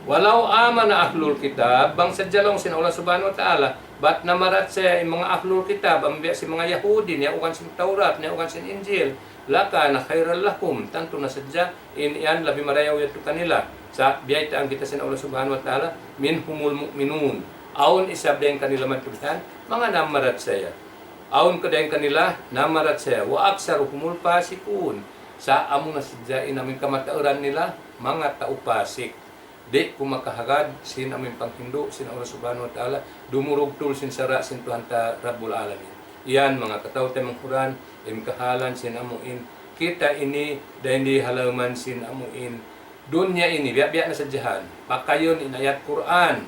ولو آمن أهل الكتاب, bang sadja laung sin Allah Subhanahu wa Ta'ala, bat namarachaya in manga ahlul kitab, amu biya' sin manga Yahudi, niyaugan sin Tawrat, niyaugan sin Injil, لكان خيرا لهم, tantu na sadja, in yan labi marayaw yadtu kanila. Sa' biyaytaan kita sin Allah Subhanahu wa Ta'ala, منهم المؤمنون. Awn isab dayn kanila madtu bihan, manga namarachaya. Awn ka dayn kanila namarachaya, وأكثرهم الفاسقون. Sa' amu na sadja in amu in kamatauran nila, manga tau pasik. Di' kumakahagad sin amu in panghindu' sin Allah Subhanahu wa Ta'ala, dumurugtul sin sara' sin Tuhan ta Rabbul Alamin. Yan manga kataw-taymanghuran, in kahalan sin amu in kita ini, dayn di ha lawm sin amu in dunya ini, biya'-biya' na sadja yan. Pakayun in ayat Qur'an.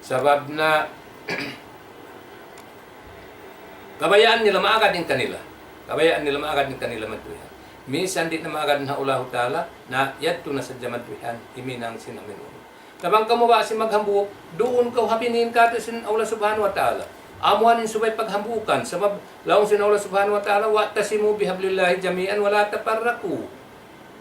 Sabab na kabayaan nila maagad in kanila. Kabayaan nila maagad in kanila madtu bihan. Minsan di' na maagad na ha Allahu Ta'ala, na yadtu na sadja madtu bihan, himinang sin amu in unu. Na bang kamu ba sin maghambuuk, duun kaw ha binin katu' sin Allah Subhanahu wa Ta'ala. Amu yan in subay paghambuukan, sabab laung sin Allah Subhanahu wa Ta'ala, واعتصموا بحبل الله جميعا ولا تفرقوا.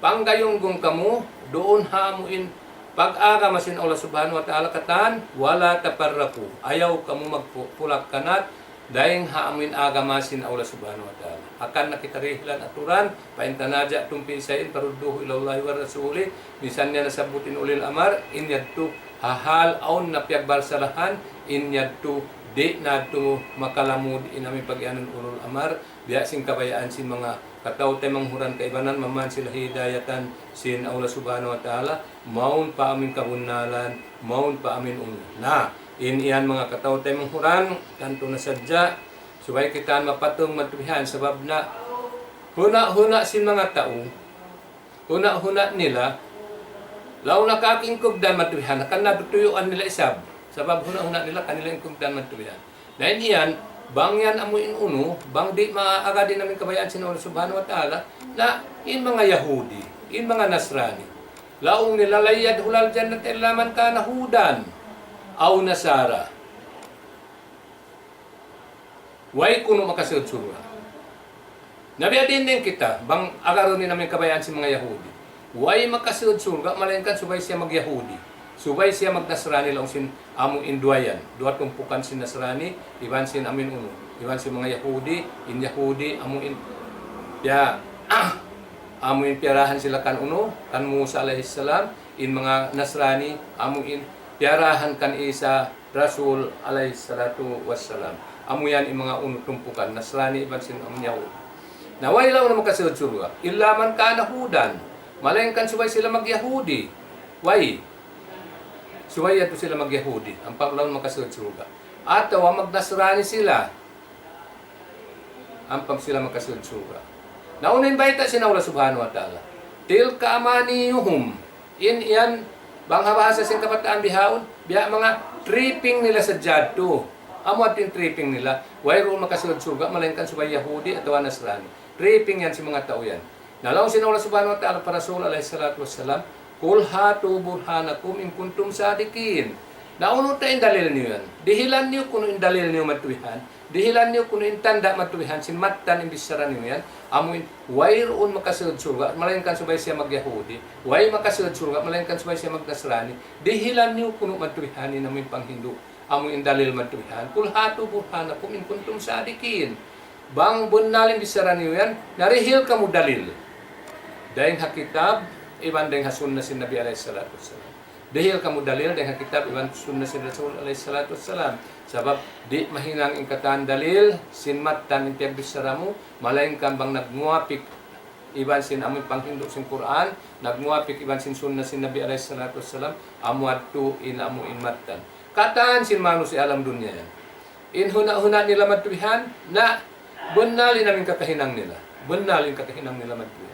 Panggayunggung kamu, duun ha amu in pag-agama sin Allah Subhanahu wa Ta'ala katan, ولا تفرقوا. Ayaw kamu magpulak-kanat, dayn ha amu in agama sin Allah Subhanahu wa Ta'ala. Hangkan na kita dihilan aturan, فإن تنازعتم في شيء فردوه إلى الله والرسول, minsan niya nasabbut in ulil amar, in yadtu ha hal awn na piyagbarasahan, in yadtu di' na yadtu makalamud in amu in pag-iyanun ulul amar, biya' sin kabayaan sin manga kataw-taymanghuran kaibanan, maman sila hidayatan sin Allah Subhanahu wa Ta'ala, mawn pa amu in kabunnalan, mawn pa amu in unu. Na, in yan manga kataw-taymanghuran, tantu na sadja, subay kita mapatung madtu bihan, sabab na huna'-huna' sin manga tau, huna'-huna' nila, laung na kaku' in kugdan madtu bihan, hangkan na tuyuan nila isab. Sabab huna'-huna' nila kanila in kugdan madtu bihan. Na in yan, bang yan amu in unu, bang di' maagad in amu in kabayaan sin Allah Subhanahu wa Ta'ala, na in manga Yahudi, in manga Nasrani. Laung nila, لن يدخل الجنة إلا من كان هودا أو نصارى. Way kunu' makasud surga'. Na biya' diin in kita, bang agarun in amu in kabayaan sin manga Yahudi. Way makasud surga', malaingkan subay siya mag-Yahudi. Subay siya mag-Nasrani laung sin amu in duwa yan. Duwa tumpukan sin Nasrani, iban sin amu in unu. Iban sin manga Yahudi, in Yahudi, amu in, ya, amu in piyarahan sila kan unu, kan Musa alayhi salam, in manga Nasrani, amu in piyarahan kan Isa, Rasul alayhi salatu wassalam. Amu yan in manga unu tumpukan, Nasrani iban sin amu Yahudi. Na way laung na makasud surga'. إلا من كان هودا. Malaingkan subay sila mag-Yahudi. Way. Subay yadtu sila mag-Yahudi. Ampa laung makasud surga'. Atawa mag-Nasrani sila. Ampa sila makasud surga'. Na unu in bayta' sin Allah Subhanahu wa Ta'ala. تلك أمانيهم. In yan Bang ha bahasa sin kabataan bihaun, biya' manga tripping nila sadja yadtu. Amu yadtu in tripping nila. Wayruun makasud surga', malaingkan subay Yahudi atawa Nasrani. Tripping yan sin manga tau yan. Na laung sin Allah Subhanahu wa Ta'ala pa Rasul alayhi salatu wassalam, "Qul hatu burhanakum in kuntum sadiqin." Na unu ta in dalil niyu yan? Dihilan niyu kunu' in dalil niyu madtu bihan. Dihilan niyu kunu' in tanda' madtu bihan sin mattan in bichara niyu yan. Amu in wayruun makasud surga', malaingkan subay siya mag-Yahudi. Way makasud surga', malaingkan subay siya mag-Nasrani. Dihilan niyu kunu' madtu bihan in amu in panghindu'. Amu in dalil madtu bihan. "Qul hatu burhanakum in kuntum sadiqin." Bang bunnal in bichara niyu yan, na dihil kamu dalil. Dayn ha kitab, iban dayn ha sunna sin Nabi alayhi salatu wassalam. Dihil kamu dalil dayn ha kitab iban sunna sin Rasul alayhi salatu wassalam. Sabab di' mahinang in katan dalil sin mattan in piyagbichara mu, malaingkan bang nagmuwapik iban sin amu in panghindu' sin Qur'an, nagmuwapik iban sin sunna sin Nabi alayhi salatu wassalam, amu yadtu in amu in mattan. Katan sin manusiya' ha lawm dunya yan. In huna'-huna' nila madtu bihan, na bunnal in amu in kakahinang nila. Bunnal in kakahinang nila madtu bihan.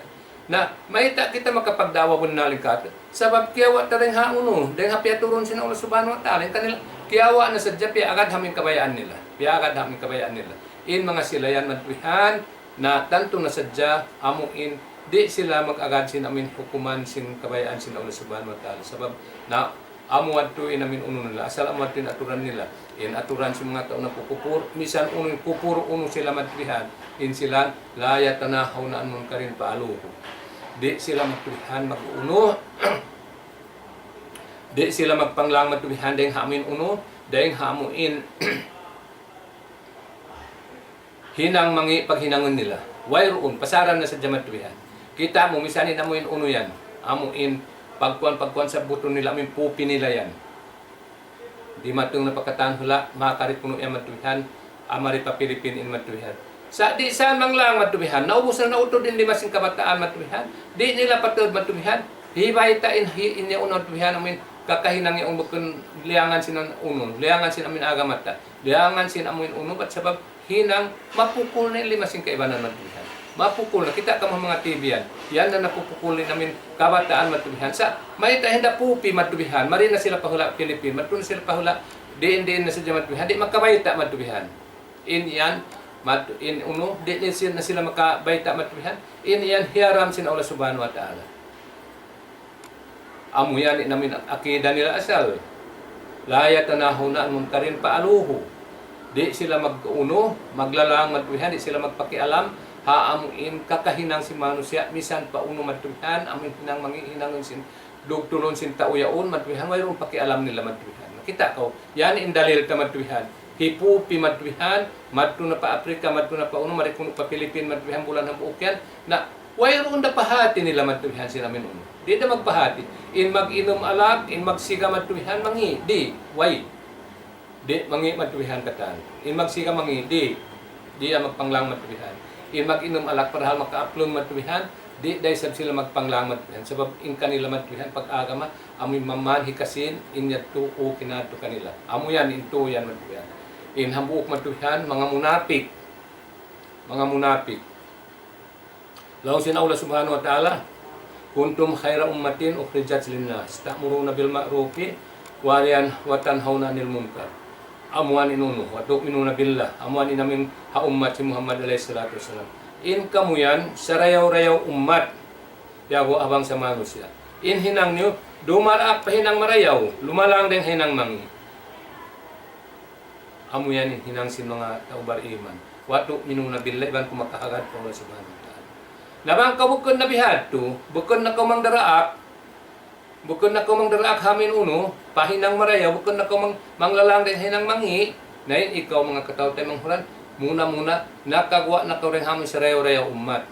Na, mayta' kita makapagda'wa bunnal in katu'. Sabab kiyawa' ta dayn ha unu, dayn ha piyaturun sin Allah Subhanahu wa Ta'ala. In kanila, kiyawa' na sadja piyaagad ha amu in kabayaan nila. Piyaagad ha amu in kabayaan nila. In manga sila yan madtu bihan, na tantu na sadja amu in di' sila mag-agad sin amu in hukuman sin kabayaan sin Allah Subhanahu wa Ta'ala. Sabab na amu yadtu in amu in unu nila, asal amu yadtu in aturan nila. In aturan sin manga tau nagkukupur, misan unu in kupur, unu sila madtu bihan. In sila, لا يتناهون عن منكر فعلوه. Di' sila madtu bihan mag-unu, di' sila magpanglang madtu bihan dayn ha amu in unu, dayn ha amu in hinang mangi' paghinangun nila. Wayruun, pasaran na sadja madtu bihan. Kita' mu, misan in amu in unu yan, amu in pagkuan-pagkuan sabbutun nila, amu in pupi nila yan. Dimatung na pa katan hula', makari kunu' yan madtu bihan, amari pa Pilipin in madtu bihan. Sa' di' sa manglang madtu bihan, naubus na nautud in lima sin kabataan madtu bihan, di' nila patud madtu bihan, hibayta' in hi-, in yaun madtu bihan, amu in kakahinang yaun bukun liyangan sin unu, liyangan sin amu in agama ta. Liyangan sin amu in unu, bat sabab hinang mapukul na in lima sin kaibanan madtu bihan. Mapukul na, kita' kamu manga T V yan. Yan na napupukul in amu in kabataan madtu bihan. Sa', mayta' hinda pupi madtu bihan. Mari na sila pa hula' Pilipin. Madtu na sila pa hula', diin-diin na sadja madtu bihan. Di' makabayta' madtu bihan. In yan, madtu, in unu, di' na sila, na sila makabayta' madtu bihan. In yan hiyaram sin Allah Subhanahu wa Ta'ala. Amu yan in amu in akida nila asal. لا يتناهون عن منكر فعلوه. Di' sila mag-unu, maglalang madtu bihan, di' sila magpakialam ha amu in kakahinang sin manusiya', misan pa unu madtu bihan, amu in hinang mangi', hinangun sin, dugtulun sin tau yaun madtu bihan, wayruun pakialam nila madtu bihan. Kita' kaw, yan in dalil ta madtu bihan. Hipupi madtu bihan, madtu na pa Africa, madtu na pa unu, mari kunu' pa Pilipin madtu bihan, bulan hambuuk yan. Na, wayruun da pahati nila madtu bihan sin amu in unu. Di' da magpahati. In mag-inum alak, in magsiga madtu bihan, mangi', di', way. Di', mangi' madtu bihan katan. In magsiga, mangi', di'. Di' da magpanglang madtu bihan. In mag-inum alak, padahal makaaplum madtu bihan, di' da isab sila magpanglang madtu bihan. Sabab in kanila madtu bihan, pag-agama, amu in maman hikasin, in yadtu, okay na yadtu kanila. Amu yan, in tuud yan madtu bihan. In hambuuk madtu bihan, manga munapik. Manga munapik. Laung sin Allah Subhanahu wa Ta'ala, كنتم خير أمة أخرجت للناس تأمرون بالمعروف وتنهون عن المنكر. Amu yan in unu, وتؤمنون بالله. Amu yan in amu in ha ummat hi Muhammad alayhi salatu wassalam. In kamu yan, sarayaw-rayaw ummat. Piyaguwa' ha bangsa manusiya'. In hinang niyu, dumaraak pa hinang marayaw, lumalang dayn ha hinang mangi'. Amu yan in hinang sin manga tau bariman. وتؤمنون بالله, iban kamu makahagad pa Allah Subhanahu wa Ta'ala. Na bang kaw bukun na bihadtu, bukun na kaw mangdaraak, bukun na kaw mangdaraak ha amu in unu, pa hinang marayaw, bukun na kaw mang-, manglalang dayn ha hinang mangi', na in ikaw manga kataw-taymanghuran, muna-muna, nakaguwa' na kaw dayn ha amu in sarayaw-rayaw ummat.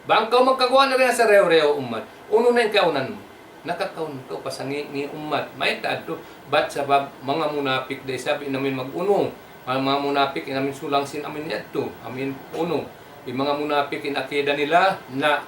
Bang kaw magkaguwa' na dayn ha sarayaw-rayaw ummat, unu na in kaawnan mu? Nakakaun kaw pa sangi'-ngi' ummat. Mayta' yadtu? Bat sabab manga munapik da isab in amu in mag-unu. Ma-, manga munapik in amu in sulang sin amu in yadtu. Amu in unu. In manga munapik in akida nila na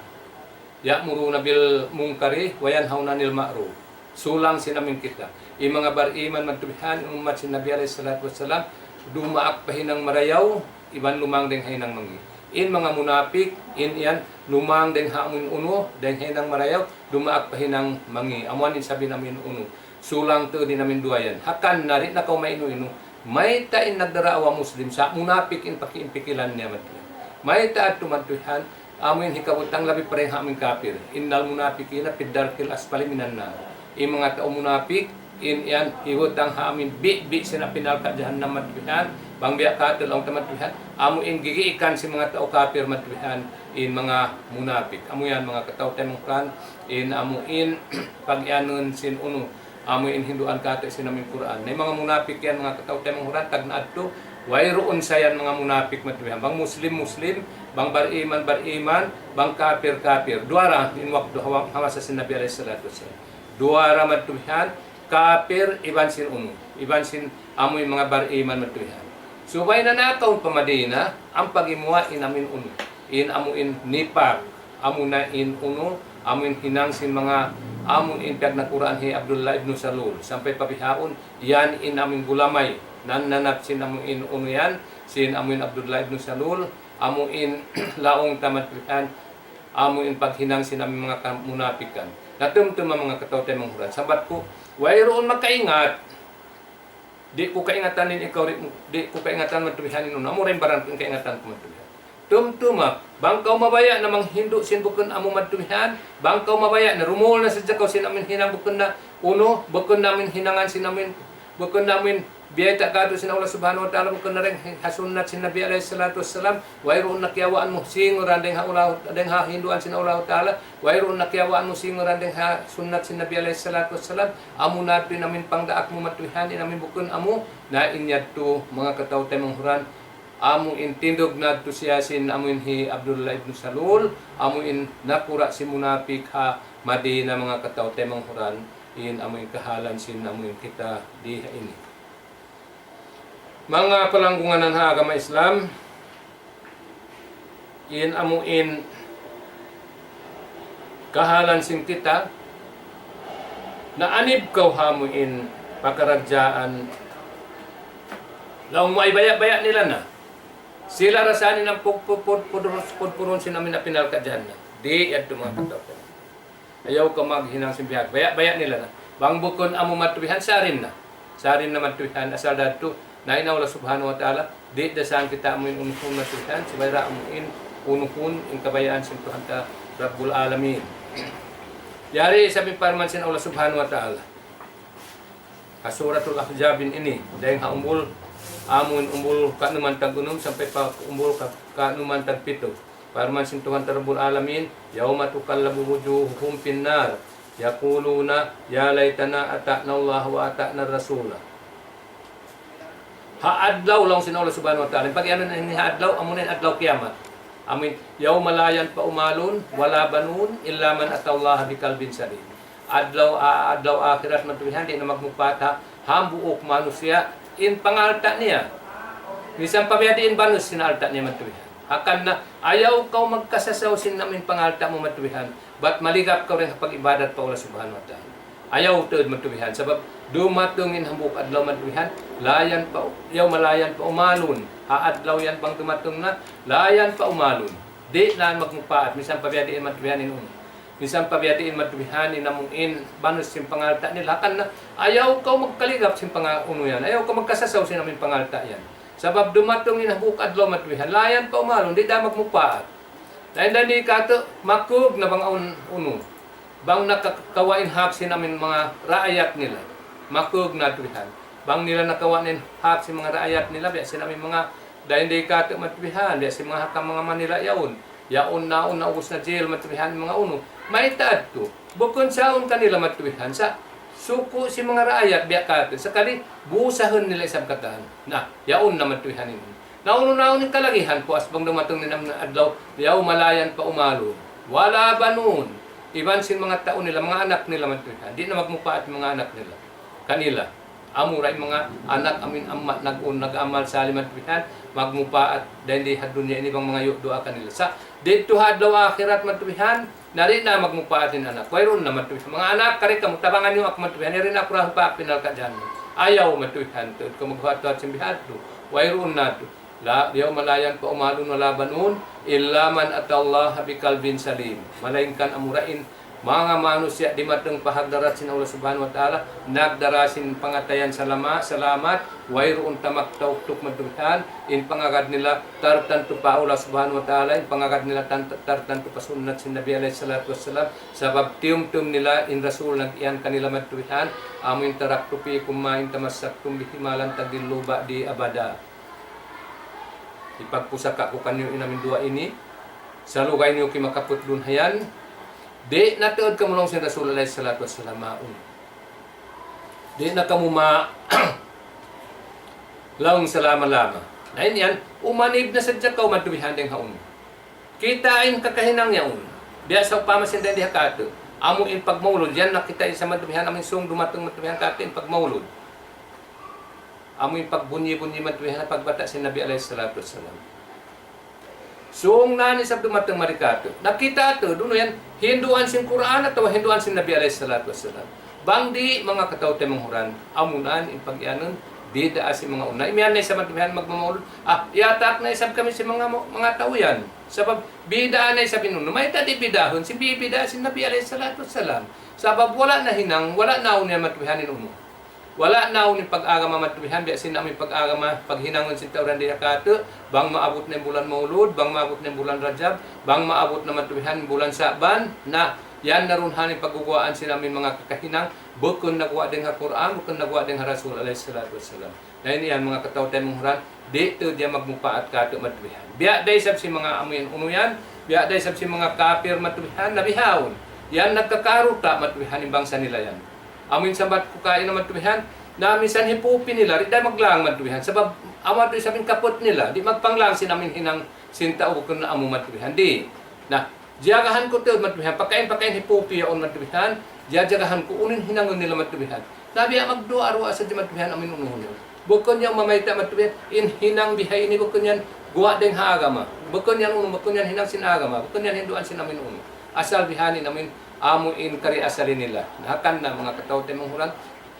يأمرون بالمنكر وينهون عن المعروف. Sulang sin amu in kita. In manga bariman madtu bihan, in ummat sin Nabi alayhi salatu wassalam, dumaak pa hinang marayaw, iban lumang dayn ha hinang mangi'. In manga munapik, in yan, lumang dayng ha amuin unu, dayng ha hinang marayaw, dumaak pa hinang mangi'. Amu yan in sabi namin unu. Sulang tuud in amin duwa yan. Hangkan na di' na kaw mainu-inu. Mayta' in nagdarawa Muslim sa' munapik in paki-, in pikilan niya madtu yan. Mayta' adtu madtu yan, amuin hikabutang labi pa dayng ha amuin kapir. إن المنافقين في الدرك الأسفل من النار. In manga tau munapik, in yan, hibutang ha amuin bi'-bi' sin api narka' jahannam madtu yan. Bang biya' katu' laung ta madtu yan. Amuin gigiikan sin manga tau kapir madtu yan. In manga munapik. Amu yan manga kataw-taymanghuran. In amuin pag-iyanun sin unu. Amuin hinduan katu' sin amuin Qur'an. Na in manga munapik yan, manga kataw-taymanghuran, tagna' adtu. Wayruun sa yan manga munapik madtu yan. Bang Muslim, Muslim. Bang bariman, bariman. Bang kapir, kapir. Duwa ra in waktu ha, ha masa sin Nabi alayhi salatu wassalam. Duwa ra madtu yan, kapir iban sin unu, iban sin amuin manga bariman madtu yan. Subay na nakaun pa Madina, ampa gimuwa' in amuin unu, in amuin nifak, amuna in unu, amuin hinang sin manga, amuin piyagnakuraan hi Abdullah ibn Salul, sampay pa bihaun, yan in amuin gulamay, nananap sin amuin unu yan, sin amuin Abdullah ibn Salul, amuin laung ta madtu yan, amuin paghinang sin amuin manga kamunapikan. Na tumtuma manga kataw-taymanghuran. Sambat ku, wayruun makaingat. Di' ku kaingatan in ikaw, di', di' ku kaingatan madtu bihan in unu. Amu ra in baran ku in kaingatan ku madtu bihan. Tumtuma, bang kaw mabaya' na manghindu' sin bukun amu madtu bihan, bang kaw mabaya' na rumul na sadja kaw sin amuin hinang bukun na unu, bukun na amuin hinangan sin amuin, bukun na amuin biyayta' katu' sin Allah Subhanahu wa Ta'ala, bukun na dayng ha sunnat sin Nabi alayhi salatu wassalam, wayruun na kiyawaan mu singuran dayng ha ula-, dayng ha hinduan sin Allah Ta'ala, wayruun na kiyawaan mu singuran dayng ha sunnat sin Nabi alayhi salatu wassalam, amu na yadtu in amuin pangdaak mu madtu bihan, in amuin bukun amu, na in yadtu manga kataw-taymanghuran, amu in tindug na yadtu siya sin amuin hi Abdullah ibn Salul, amu in nakura' sin munapik ha Madina manga kataw-taymanghuran, in amuin kahalan sin amuin kita di ha ini. Manga palanggungan ha agama Islam, in amuin kahalan sin kita, naanib kaw ha amuin pakaradjaan, laung mu ay baya'-baya' nila na. Sila ra sa in pud-, pud-, pud-, pudpudun sin amuin api narka' jahannam. Di' yadtu manga kataw-taymanghuran. Ayaw kaw maghinang sin biya' baya'-baya' nila na. Bang bukun amu madtu bihan, sarin na. Sarin na madtu bihan, asal da yadtu. Na in Allah Subhanahu wa Ta'ala, di' da isab kita amuin unuhun madtu bihan, subay da amuin unuhun in kabayaan sin Tuhan ta Rabbul Alamin. Yari isab in parman sin Allah Subhanahu wa Ta'ala. Ha Suratul Ahzab ini, dayng ha umbul, amuin umbul kanuman tag-unum sampay pa umbul ka-, kanuman tag-pitu. Parman sin Tuhan ta Rabbul Alamin, يوم تقلب وجوههم في النار يقولون يا ليتنا أطعنا الله وأطعنا الرسول. Ha adlaw laung sin Allah Subhanahu wa Ta'ala. In pag-iyanun ini ha adlaw, amuna in adlaw kiyamat. Amuin, يوم لا ينفع مال ولا بنون إلا من أتى الله بقلب سليم. Adlaw, a-, adlaw akhirat madtu bihan, di' na magmupaat ha hambuuk manusiya' in pangalta' niya. Misan pa biya' diin banus sin alta' niya madtu bihan. Hangkan na, ayaw kaw magkasasaw sin amuin pangalta' mu madtu bihan. Bat maligap kaw dayn ha pag-ibadat pa Allah Subhanahu wa Ta'ala. Ayaw tuud madtu bihan. Sabab dumatung in hambuuk adlaw madtu bihan, لا ينفع, يوم لا ينفع مال. Ha adlaw yan bang dumatung na, لا ينفع مال. Di' na magmupaat, misan pa biya' diin madtu bihan in unu. Misan pa biya' diin madtu bihan in amuin banus sin pangalta' nila. Hangkan na, ayaw kaw magkaligap sin panga-, unu yan. Ayaw kaw magkasasaw sin amuin pangalta' yan. Sabab dumatung in hambuuk adlaw madtu bihan, لا ينفع مال, di' da magmupaat. Dayn di katu', makug na bang awn unu. Bang nakakawa' in hak sin amuin manga raayat nila. Makug na tuud yan. Bang nila nakawa' na in hak sin manga raayat nila, biya' sin amuin manga dayn di katu' madtu bihan, biya' sin manga ha manga Manila yaun. Yaun na, yaun na ubus na jail madtu bihan manga unu. Mayta' adtu? Bukun sa' awn kanila madtu bihan. Sa' suku' sin manga raayat biya' katu'. Sakali, busahun nila isab katan. Na, yaun na madtu bihan ini. Na unu na unu in kalagihan, puas bang dumatung in amuin adlaw, يوم لا ينفع مال ولا بنون. Iban sin manga tau nila, manga anak nila madtu bihan. Di' na magmupaat manga anak nila. Kanila. Amura in manga anak amuin amma' nag-un, nag-amal salih madtu bihan, magmupaat dayn di ha dunya ini bang mangayu' duwaa kanila. Sa' didtu ha adlaw akhirat madtu bihan, na di' na magmupaat in anak. Wayruun na madtu bihan. Manga anak, kari kamu, tabangan niyu aku madtu bihan. Yari na aku dayn pa api narka' jahannam. Ayaw madtu bihan. Tuud kamu maghuwat-huwat sin bihadtu. Wayruun na tuud. لا، يوم لا ينفع مال ولا بنون إلا من أتى الله بقلب سليم. Malaingkan amura in manga manusiya' dimatung pa hadarat sin Allah Subhanahu wa Ta'ala, nagdara sin pangatayan salama-, salamat, wayruun tamak tauktuk madtu bihan, in pangagad nila tartantu pa Allah Subhanahu wa Ta'ala, in pangagad nila tan-, tartantu pa sunnat sin Nabi alayhi salatu wassalam, sabab tiyumtum nila in Rasul nag-iyan kanila madtu bihan, amu in تركت فيكم ما إن تمسكتم به ما لن تضلوا بعدي أبدا. Hipagpusaka ku kaniyu in amu in duwa ini, salugay niyu kimakaput duun hayan, di' na tuud kamu laung sin Rasul alayhi salatu wassalam maun. Di' na kamu ma-, laung salama-lama. Na in yan, umanib na sadja kaw madtu bihan dayng ha unu. Kita' in kakahinang yaun. Biya' sawpama sin dayng di ha katu'. Amu in pagmaulud, yan nakita' in sa madtu bihan, amu in sung dumatung madtu bihan katu' in pagmaulud. Amu in pagbunyi-bunyi madtu bihan pagbata' sin Nabi alayhi salatu wassalam. Sung na isab dumatung mari katu'. Na kita' tuud, unu yan, hinduan sin Qur'an atawa hinduan sin Nabi alayhi salatu wassalam. Bang di', manga kataw-taymanghuran, amu na in pag-iyanun, bid'a sin manga unu. Imiyan na isab madtu bihan magmamaulud. Ah, iyatak na isab kami sin manga, manga tau yan. Sabab, bid'a na isab in unu. Mayta' di' bid'ahun, sin bid'a sin Nabi alayhi salatu wassalam. Sabab wala' nahinang, wala' naunu yan madtu bihan in unu. Wala' naunu in pag-agama madtu bihan, biya' sin amu in pag-agama, paghinangun sin tau dayng di ha katu', bang maabut na in bulan Maulud, bang maabut na in bulan Rajab, bang maabut na madtu bihan in bulan Sha'ban, na yan na duun ha ini pagguwaan sin amu in manga kakahinang, bukun naguwa' dayng ha Qur'an, bukun naguwa' dayng ha Rasul alayhi salatu wassalam. Na in yan manga kataw-taymanghuran, di' tuud yan magmupaat katu' madtu bihan. Biya' da isab sin manga amu in unu yan, biya' da isab sin manga kapir madtu bihan, na bihaun. Yan nagkakaruta madtu bihan in bangsa nila yan. Amu in sambat ku kaina madtu bihan, na minsan hipupi nila, di' da maglang madtu bihan. Sabab, amu adtu isab in kaput nila, di' magpanglang sin amu in hinang sin tau bukun amu madtu bihan. Di'. Na, jagahan ku tuud madtu bihan, pakain-pakain hipupi yaun madtu bihan, jajagahan ku unu in hinangun nila madtu bihan. Na biya' magduwa-ruwa sadja madtu bihan amu in unu-unu. Bukun yan mamayta' madtu bihan, in hinang bihaini bukun yan guwa' dayng ha agama. Bukun yan unu, bukun yan hinang sin agama, bukun yan hinduan sin amu in unu. Asal bihaini amu in, amu in kari asali nila. Na hangkan na manga kataw-taymanghuran,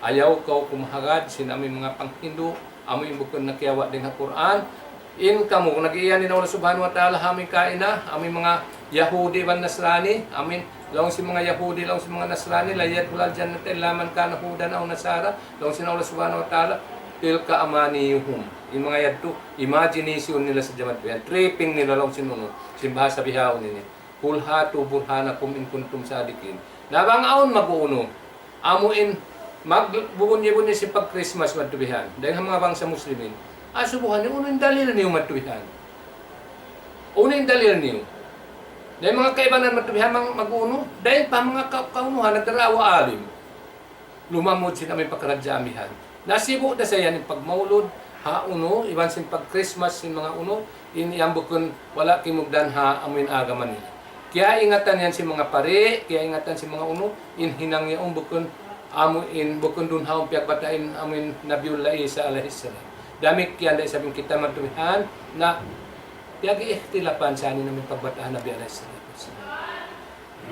ayaw kaw kumahagad sin amu in manga panghindu', amu in bukun nakiyawa' dayng ha Qur'an. In kamu, nag-iyan in Allah Subhanahu wa Ta'ala ha amu in kaina, amu in manga Yahudi iban Nasrani, amu in laung sin manga Yahudi, laung sin manga Nasrani, لن يدخل الجنة إلا من كان هودا أو نصارى, laung sin Allah Subhanahu wa Ta'ala, تلك أمانيهم. In manga yadtu, imagination nila sadja madtu bihan, tripping nila laung sin unu, sin bahasa bihaun ini. قل هاتوا برهانكم إن كنتم صادقين. Na bang awn mag-unu, amu in magbubunyi-bunyi sin pag-Christmas madtu bihan, dayng ha manga bangsa Muslimin. Asubuhan niyu, unu in dalil niyu madtu bihan? Unu in dalil niyu? Dayng manga kaibanan madtu bihan mang mag-unu, dayng pa manga ka-, kaunuhan nagdarawa alim. Lumamud sin amu in pakaradjaan bihan. Nasibu' da sa yan in pagmaulud, ha unu, iban sin pag-Christmas, sin manga unu, in yan bukun wala' kimugdan ha amu in agama nila. Kiyaingatan yan sin manga pari, kiyaingatan sin manga unu, in hinang yaun bukun amu in, bukun duun ha amu in piyagbata' in amu in Nabiullah Isa alayhis salam. Damikkiyan da isab in kita madtu bihan, na piyag-iikhtilapan sa in amu in pagbata' ha Nabi alayhis salatu wassalam.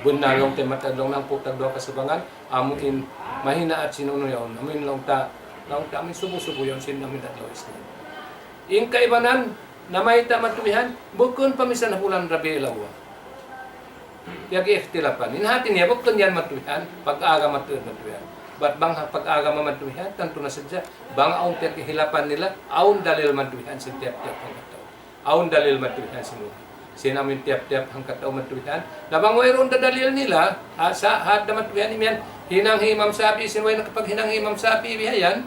Bunnal laung ta in mataud laung nangpu' tagduwa kasubangan, amu in mahinaat sin unu yaun, amu in laung ta, laung ta amu in subu-subu yaun sin amu in adlaw Isnin. In kaibanan, namayta' madtu bihan, bukun pa misan ha bulan Rabiul Awwal. Piyag-ikhtilapan. In hati niya, bukun yan madtu bihan, pag-agama madtu bihan. Bat bang ha pag-agama madtu bihan, tantu na sadja, bang awn piyaghilapan nila, awn dalil madtu bihan sin tiyap-tiyap hangkatau. Awn dalil madtu bihan sin unu. Sin amu in tiyap-tiyap hangkatau madtu bihan. Na bang wayruun da dalil nila, ha, sa, ha, da madtu bihan imiyan, hinang hi Imam Shafi'i, sin way nakapaghinang hi Imam Shafi'i bihayan.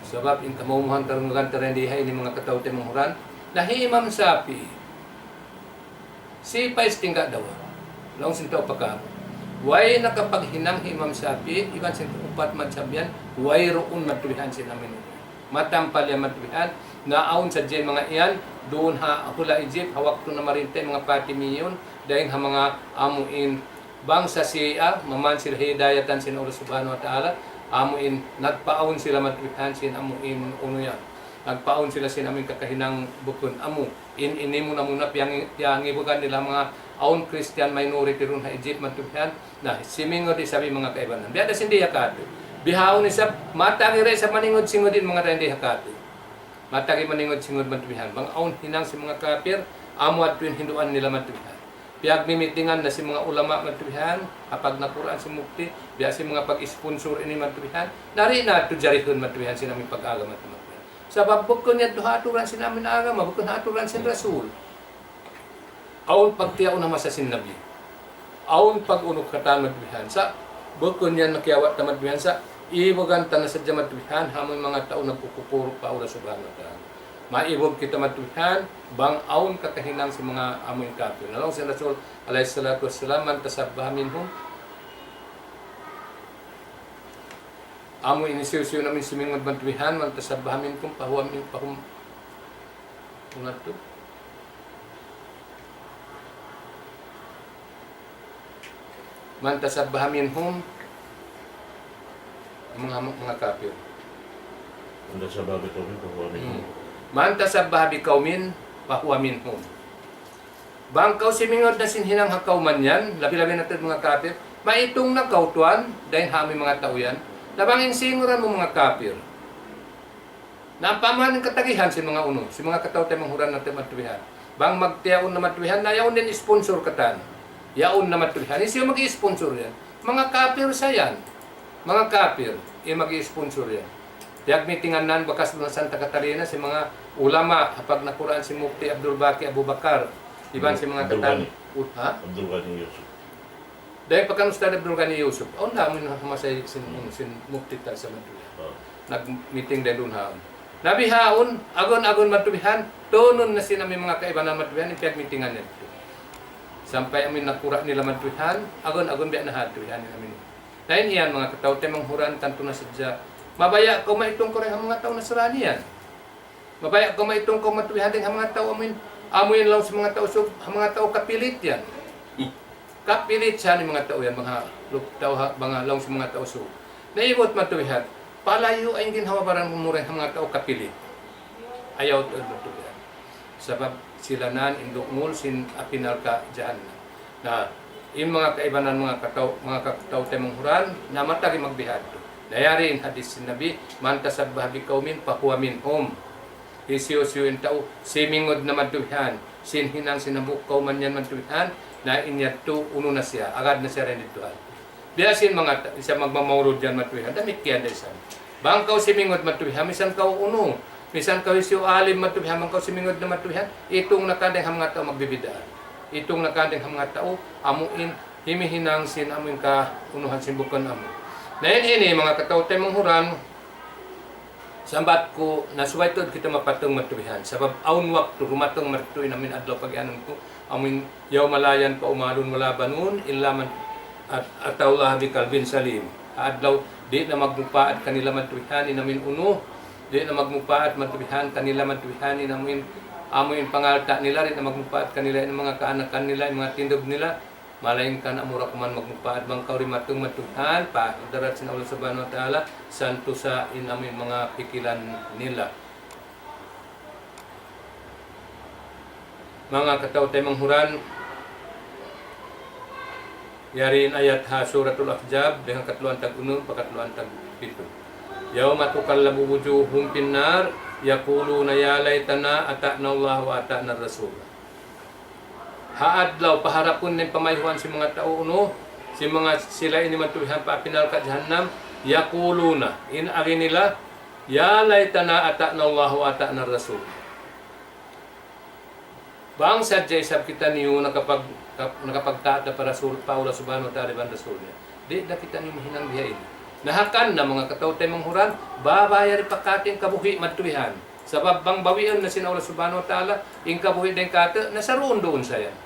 Sabab in kamaumuhan karungugan ta dayn di ha ini manga kataw-taymanghuran. Na hi Imam Shafi'i, siya pa isab tingga' dawa. Laung sin tau pa kamu. Way nakapaghinang hi Imam Shafi'i, iban sin upat madhab yan, wayruun madtu bihan sin amu in unu. Matampal yan madtu bihan, na awn sadja in manga yan, duun ha hula' Egypt, ha waktu namarinta in manga Fatimiyun, dayng ha manga amu in bangsa Shia, maman sila hidayatan sin Allah Subhanahu wa Ta'ala, amu in nagpaawn sila madtu bihan sin amu in unu yan. Nagpaawn sila sin amu in kakahinang bukun amu. In, ini muna-muna piyang-, piyangibugan nila manga awn Christian minority duun ha Egypt madtu bihan. Na, simingud isab in manga kaibanan. Biya' da sin di ha katu'. Bihaun isab, matag ira isab maningud-singud in manga dayn di ha katu'. Matagi maningud-singud matubihan. Bang awn hinang sin manga kapir, amu adtu in hinduan nila matubihan. Piyagmimitingan na sin manga ulama matubihan, ha pagnakuraan sin mufti, biya' sin manga pag-sponsor ini matubihan, na di' na adtu jarihun matubihan sin amu in pag-agama matubihan. Sabab bukun yadtu ha aturan sin amu in agama, bukun ha aturan sin Rasul. Awn pagtiyaun ha masa sin Nabi. Awn pag-unu katan matubihan. Sa', bukun yan nakiyawa' ta matubihan. Sa', ibugan ta na sadja matubihan, ha amu in manga tau nagkukupur pa Allah Subhanahu wa Ta'ala. Maibug kita matubihan, bang awn kakahinang sin manga amu in kapir. Laung sin Rasul, alayhi salatu wassalam, من تشبه منهم. Amu in hisiyu-siyu na amu in simingud matubihan, من تشبه منهم فهو من، فهم. Unu yadtu? من تشبه منهم, manga, manga kapir. من تشبه بقوم فهو منهم. Hmm. من تشبه بقوم فهو منهم. Bang kaw simingud na sin hinang ha kawman yan, labi-labi na tuud manga kapir, maitung na kaw tuwan, dayn ha amu in manga tau yan. Na bang in singuran mu manga kapir. Na ampa man in katagihan sin manga unu, sin manga kataw-taymanghuran natu' matubihan. Bang magtiyaun na matubihan, na yaun in sponsor katan. Yaun na matubihan. Hisiyu mag-sponsor yan? Manga kapir sa yan. Manga kapir, in mag-sponsor yan. Piyagmitingan na bakas lunasan ta Katarina sin manga ulama, ha pagnakuraan sin Mufti Abdul Baqi Abu Bakar. Iban sin manga Abdul katan-, Ghani. U-, ha? Abdul Ghani Yusuf. Dayn pa kan Ustadz Abdul Ghani Yusuf. Awn da amu in ha masa sin, sin mufti ta sa matubihan. Oh. Nag-meeting dayn duun ha yaun. Na bihaun, agun-agun matubihan, tunun na sin amu in manga kaibanan matubihan, in piyagmitingan nila. Sampay amu in nakura' nila matubihan, agun-agun biya' na ha tubihan in amu in. Na in yan, manga kataw-taymanghuran, tantu na sadja. Mabaya' kaw maitung kaw dayn ha manga tau Nasrani yan. Mabaya' kaw maitung kaw matubihan dayn ha manga tau amu in, amu in laung sin manga tau Sug, ha manga tau kapilit yan. Kapilit sa in manga tau yan, manga lup-, tau ha, manga laung sin manga tau Sug. Na ibut matubihan, palayu' in ginhawa-baran mu dayn ha manga tau kapilit. Ayaw tuud matubihan. Sabab sila na in dungul sin api narka' jahannam. Na, in manga kaibanan, manga kataw-, manga kataw-taymanghuran, na matagi magbihadtu. Na yari in hadis sin Nabi, من تشبه بقوم فهو منهم. Hisiyu-siyu in tau, simingud na matubihan, sin hinang sin hambuuk kawman yan matubihan, na in yadtu unu na siya, agad na siya dayn ha Tuhan. Biya' sin manga ta-, isab magmamaulud yan matubihan, damikkiyan da isab. Bang kaw simingud matubihan, misan kaw unu, misan kaw hisiyu alim matubihan, bang kaw simingud na matubihan, itung na ka dayn ha manga tau magbibid'a. Itung na ka dayn ha manga tau, amu in, himihinang sin amu in kaunuhan sin bukun amu. Na in ini, manga kataw-taymanghuran, sambat ku, na subay tuud kita mapatung matubihan. Sabab awn waktu, dumatung madtu in amu in adlaw pagiyanun ku, amu in يوم لا ينفع مال ولا بنون إلا من أت-، أتى الله بقلب سليم. Ha adlaw, di' na magmupaat kanila matubihan in amu in unu, di' na magmupaat matubihan kanila matubihan in amu in, amu in pangalta' nila, di' na magmupaat kanila in manga kaanakan nila, in manga tindug nila, malaingkan amura kuman magmupaat bang kaw dimatung matubihan, pa hadarat sin Allah Subhanahu wa Ta'ala, santusa in amu in manga pikilan nila. Manga kataw-taymanghuran, yari in ayat ha Suratul Ahzab, dayn ha katluan tag unum, pa katluan tag pitu. يوم تقلب وجوههم في النار يقولون يا ليتنا أطعنا الله وأطعنا الرسول. Ha adlaw, paharapun in pamayhuan sin manga tau unu, sin manga sila ini matubihan pa api narka' jahannam, يقولون, in agi nila, يا ليتنا أطعنا الله وأطعنا الرسول. Bang sadja isab kitaniyu nakapag-, kap-, nakapagtaat da pa Rasul, pa Allah Subhanahu wa Ta'ala iban Rasul niya. Di' da kitaniyu mahinang biya' ini. Na hangkan na manga kataw-taymanghuran, baba yari pa katu' in kabuhi' matubihan. Sabab bang bawiun na sin Allah Subhanahu wa Ta'ala, in kabuhi' dayn katu', na saruun-duun sa yan.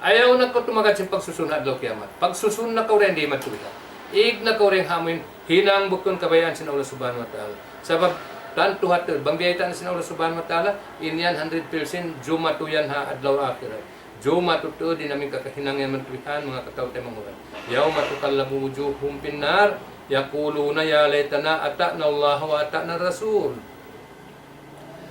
Ayaw na kaw tumagad sin pagsusun ha adlaw kiyamat. Pagsusun na kaw dayn di matubihan. Ig na kaw dayn ha amu in hinang bukun kabayaan sin Allah Subhanahu wa Ta'ala. Sabab tantu hatu, bang biyaytaan na sin Allah Subhanahu wa Ta'ala, in yan hundred percent jumatu yan ha adlaw akhirat. Jumatu tuud in amu in kakahinang yan matubihan, manga kataw-taymanghuran. يوم تقلب وجوههم في النار يقولون يا ليتنا أطعنا الله وأطعنا الرسول.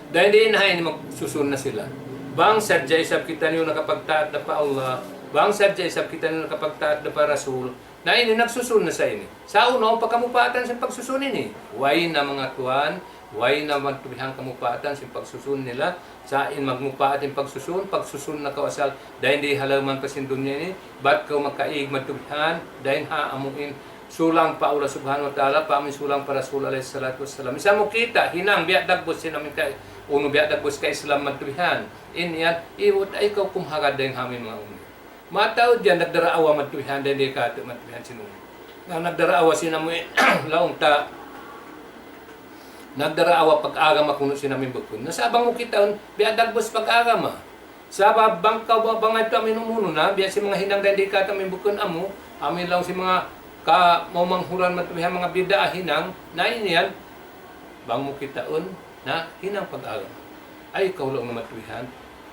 Dayn di na ha ini magsusun na sila. Bang sadja isab kitaniyu nakapagtaat da pa Allah, bang sadja isab kitaniyu nakapagtaat da pa Rasul, na ini nagsusun na sa ini. Sa' unu in pagkamupaatan sin pagsusun ini? Way na manga tuwan, Way na madtu bihan kamupaatan sin pagsusun nila. Sa' in magmupaat in pagsusun, pagsusun na kaw asal dayn di ha lawm pa sin dunya ini, bat kaw makaig madtu bihan dayn ha amuin sulang pa Allah Subhanahu wa Ta'ala, pa amuin sulang pa Rasul alayhi salatu wassalam. Misan mu kita', hinang biya' dagbus sin amuin ka, unu biya' dagbus ka Islam madtu bihan. In yan, iwut ay kaw kumhagad dayn ha amuin manga unu. Mataud yan, nagdaraawa madtu bihan, dayn di katu' madtu bihan sin unu. Na nagdaraawa sin amuin, laung ta, nagdaraawa pag-agama kunu' sin amuin bukun. Na sa' bang mu kitaun, biya' dagbus pag-agama. Sabab bang kaw ba, bang ito amuin umunu na, biya' sin manga hinang dayn di katu' amuin bukun amu, amuin laung sin manga ka, mau manghuran madtu bihan manga bid'a hinang, na in yan, bang mu kitaun, na hinang pag-agama. Ay, kaw laung na madtu bihan.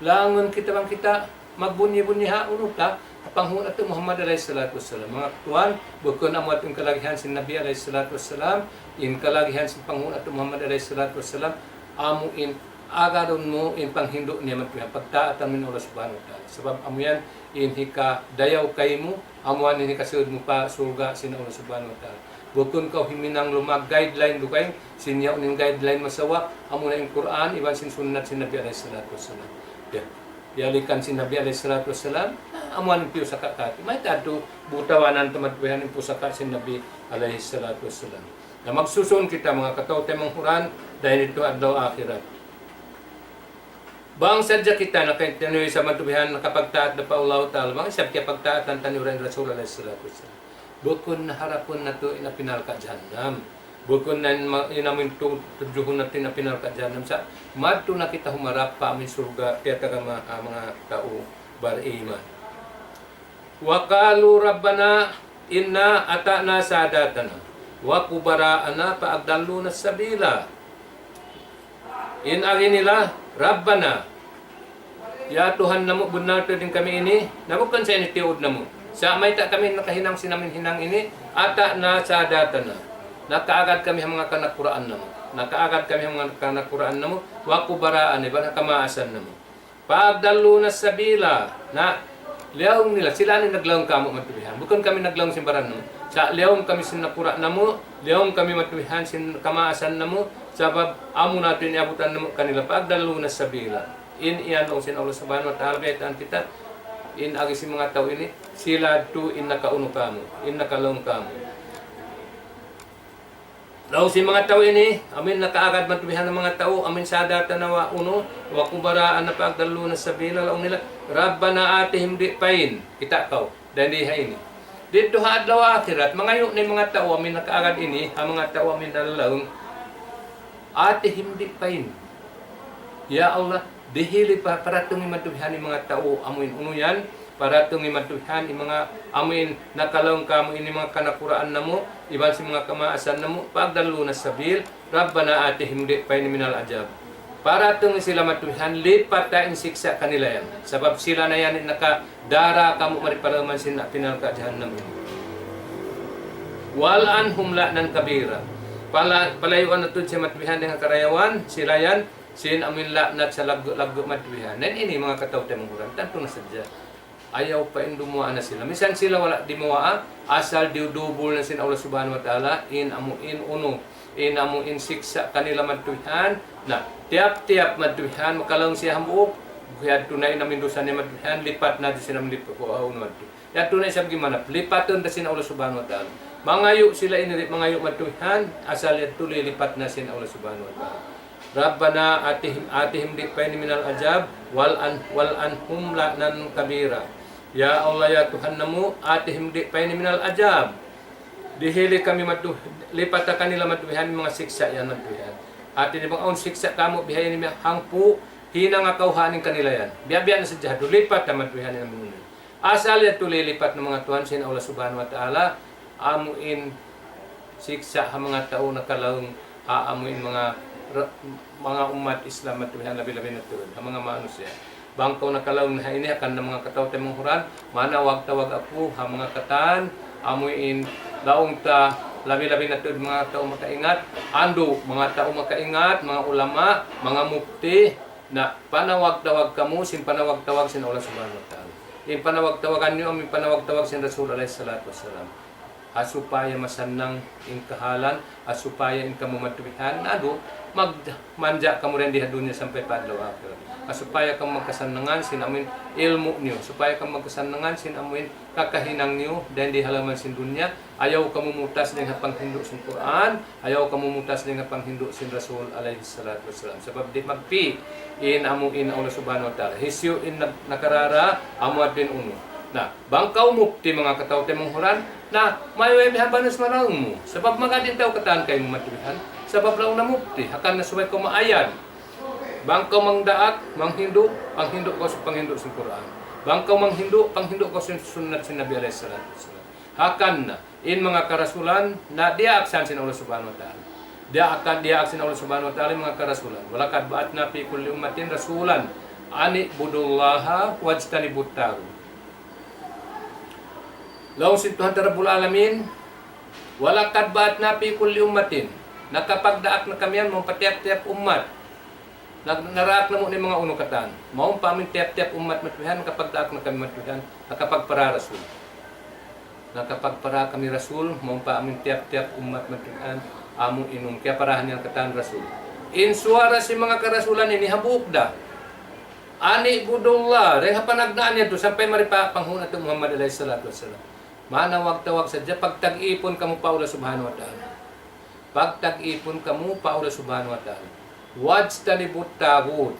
Langun kita bang kita, magbunyi-bunyi ha unu ta, panghu' natu' Muhammad alayhi salatu wassalam. Manga tuwan, bukun amu atu in kalagihan sin Nabi alayhi salatu wassalam, in kalagihan sin panghu' natu' Muhammad alayhi salatu wassalam, amu in agarun mu in panghindu' niya madtu bihan, pagtaatan mu in Allah Subhanahu wa Ta'ala. Sabab amu yan in hikadayaw kaymu, amu yan in hikasud mu pa surga' sin Allah Subhanahu wa Ta'ala. Bukun kaw himinang lumag guideline dugaing, sin yaun in guideline masawa, amu na in Qur'an, iban sin sunnat sin Nabi alayhi salatu wassalam. Ya. Biyalikan sin Nabi alayhi salatu wassalam, amu yan in piyusaka' katu'. Mayta' tu butawanan ta madtu bihan in pusaka' sin Nabi alayhi salatu wassalam. Na magsusun kita manga kataw-taymanghu dayn didtu adlaw akhirat. Bang sadja kita nakaintindihan sa madtu bihan nakapagtaat da pa Allah Ta'ala, bang isab kiyapagtaatan taniyu dayn Rasul alayhi salatu wassalam. Bukun na harapun natu' in api narka' jahannam. Bukun na in ma-, in amuin tu-, tudjuhun natu' in api narka' jahannam. Sa' madtu na kita humarap pa amuin surga', tiyatagama ha manga tau bariman. وقالوا ربنا إنا أطعنا سادتنا وكبراءنا فأضلونا السبيلا. In agi nila, Rabbana, ya Tuhan namu', bunnal tuud in kami ini, na bukun sa ini tiyuud namu'. Sa' mayta' kami nakahinang sin amuin hinang ini, ata'na sadatana. Nakaagad kami ha manga kanakuraan namu'. Nakaagad kami ha manga kanakuraan namu', wa kubara'ana, iban ha kamaasan namu'. فأضلونا السبيلا. Na, liyaung nila, sila in naglaung kāmu' madtu bihan. Bukun kami naglaung sin baran namu'. Sa' liyaung kami sin nakura' namu', liyaung kami madtu bihan sin kamaasan namu', sabab amu na tuud in iyabutan namu' kanila. فأضلونا السبيلا. In iyan laung sin Allah Subhanahu wa Ta'ala, baytaan kita, in agi sin manga tau ini, sila tuud in nakaunu kāmu', in nakalaung kāmu'. Laung sin manga tau ini, amuin nakaagad madtu bihan manga tau, amuin sadatana wa unu, wa kubara'ana فأضلونا السبيلا, laung nila, ربنا آتهم ضعفين. Kita' kaw, dayn di ha ini. Didtu ha adlaw akhirat, mangayu' na in manga tau, amuin nakaagad ini, ha manga tau, amuin nalaung. آتهم ضعفين. Ya Allah, dihili pa, paratungi madtu bihan in manga tau, amuin unu yan, paratungi madtu bihan in manga, amuin nakalaung kāmu' ini manga kanakuraan namu', iban sin manga kamaasan namu', فأضلونا السبيل, ربنا آتهم ضعفين من العذاب. Paratungi sila madtu bihan, lipata in siksa' kanila yan. Sabab sila na yan in nakadara kāmu' mari pa lawm sin api narka' jahannam ini. والعنهم لعنا كبيرا. Pala-, palayuan natu' siya madtu bihan dayn ha karayawan, sila yan, sin amuin la'nat salaggu'-laggu' madtu bihan. Na ini manga kataw-taymanghuran, tantu na sadja. Ayaw pa in dumuwaa na sila. Misan sila wala' dimuwaa, asal diyudubul na sin Allah Subhanahu wa Ta'ala, in amuin unu, in amuin siksa' kanila madtu bihan. Na, tiyap-tiyap madtu bihan, makalaung siya hambuuk, yadtu na in amuin dusa niya madtu bihan, lipat na sin amuin lip-, unu madtu. Yadtu na isab gimanap, lipatun da sin Allah Subhanahu wa Ta'ala. Mangayu' sila ini, mangayu' madtu bihan, asal yadtu lilipat na sin Allah Subhanahu wa Ta'ala. ربنا آتهم، آتهم ضعفين من العذاب والعن-، والعنهم لعنا كبيرا. Ya Allah, ya Tuhan namu', آتهم ضعفين من العذاب. Dihili kami madtu, lipata kanila madtu bihan manga siksa' yan madtu bihan. Hati niya bang awn siksa' kāmu' bihan ini hangpu', hinanga kawhaan in kanila yan. Biya'-biya' na sadja hatu, lipata madtu bihan in amuin. Asal yadtu lilipat na manga tuwan sin Allah Subhanahu wa Ta'ala, amuin siksa' ha manga tau nakalaung, ha amuin manga ra-, manga ummat Islam madtu bihan labi-labi na tuud, ha manga manusiya'. Bang kaw nakalaung na ha ini, hangkan na manga kataw-taymanghuran, manawag-tawag aku, ha manga katan, amuin laung ta, labi-labi na tuud manga tau makaingat, andu', manga tau makaingat, manga ulama, manga mufti, na panawag-tawag kamu, sin panawag-tawag sin Allah Subhanahu wa Ta'ala. In panawag-tawagan niyu, amuin panawag-tawag sin Rasul alayhi salatu wassalam. Ha supaya masannang in kahalan, ha supaya in kamu matubihan, adu, mag-, manja kamu dayn di ha dunya sampay pa adlaw akhirat. Ha supaya kamu magkasannangan sin amuin ilmu' niyu, supaya kamu magkasannangan sin amuin kakahinang niyu dayn di ha lawm sin dunya, ayaw kamu mutas dayn ha panghindu' sin Qur'an, ayaw kamu mutas dayn ha panghindu' sin Rasul alayhi salatu wassalam. Sabab di' magpi' in amuin Allah Subhanahu wa Ta'ala. Hisiyu in nag-, nakarara, amu adin unu. Na, bang kaw mufti manga kataw-taymanghuran, na, mayan bihan banus maraung mu. Sabab magad in tau katan kaymu matubihan. Sabab laung na mufti, hangkan na subay kaw maayad. Bang kaw mangdaak, manghindu', panghindu' kaw sin panghindu' sin Qur'an. Bang kaw manghindu', panghindu' kaw sin sunnat sin Nabi alayhi salatu wassalam. Hangkan na, in manga karasulan, na diyaak san sin Allah Subhanahu wa Ta'ala. Diyaak, diyaak sin Allah Subhanahu wa Ta'ala in manga karasulan. وَلَقَدْ بَعَثْنَا فِي كُلِّ أُمَّةٍ رَسُولًا أَنِ اعْبُدُوا اللَّهَ وَاجْتَنِبُوا الطَّاغُوتَ. Laung sin Tuhan ta Rabbul Alamin, وَلَقَدْ بَعَثْنَا فِي كُلِّ أُمَّةٍ. Nakapagdaak na kami yan, mawn pa tiyap-tiyap ummat. Nag-, naraak namu' in manga unu katan. Mawn pa amin tiyap-tiyap ummat matubihan, nakapagdaak na kami matubihan, nakapagpara rasul. Nakapagpara kami rasul, mawn pa amin tiyap-tiyap ummat matubihan, amu in kiyaparahan yan katan rasul. In suwara sin manga karasulan ini hambuuk da. أَنِ اعْبُدُوا اللَّهَ, dayn ha panagnaan yadtu sampay mari pa panghu' natu' Muhammad alayhi salatu wassalam. Manawag-tawag sadja, pagtag-ipun kamu pa Allah Subhanahu wa Ta'ala. Pagtag-ipun kamu pa Allah Subhanahu wa Ta'ala. وَاجْتَنِبُوا الطَّاغُوتَ.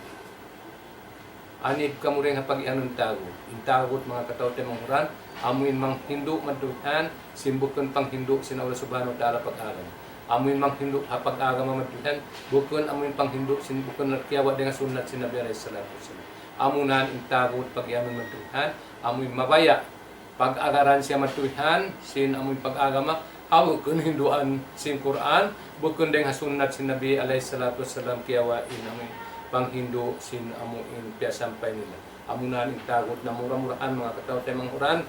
Anib kamu dayn ha pag-iyanun tagut. In tagut, manga kataw-taymanghuran, amu in manghindu' matubihan, sin bukun panghindu' sin Allah Subhanahu wa Ta'ala pag-agama. Amu in manghindu' ha pag-agama matubihan, bukun amu in panghindu' sin bukun kiyawa' dayn ha sunnat sin Nabi alayhi salatu wassalam. Amu na in tagut pag-iyanun matubihan, amu in mabaya' pag-agaran siya matubihan, sin amu in pag-agama, ha bukun hinduan sin Qur'an, bukun dayn ha sunnat sin Nabi alayhi salatu wassalam kiyawa' in amu in panghindu' sin amu in piyasampay nila. Amu na in tagut na mura-murahan manga kataw-taymanghuran,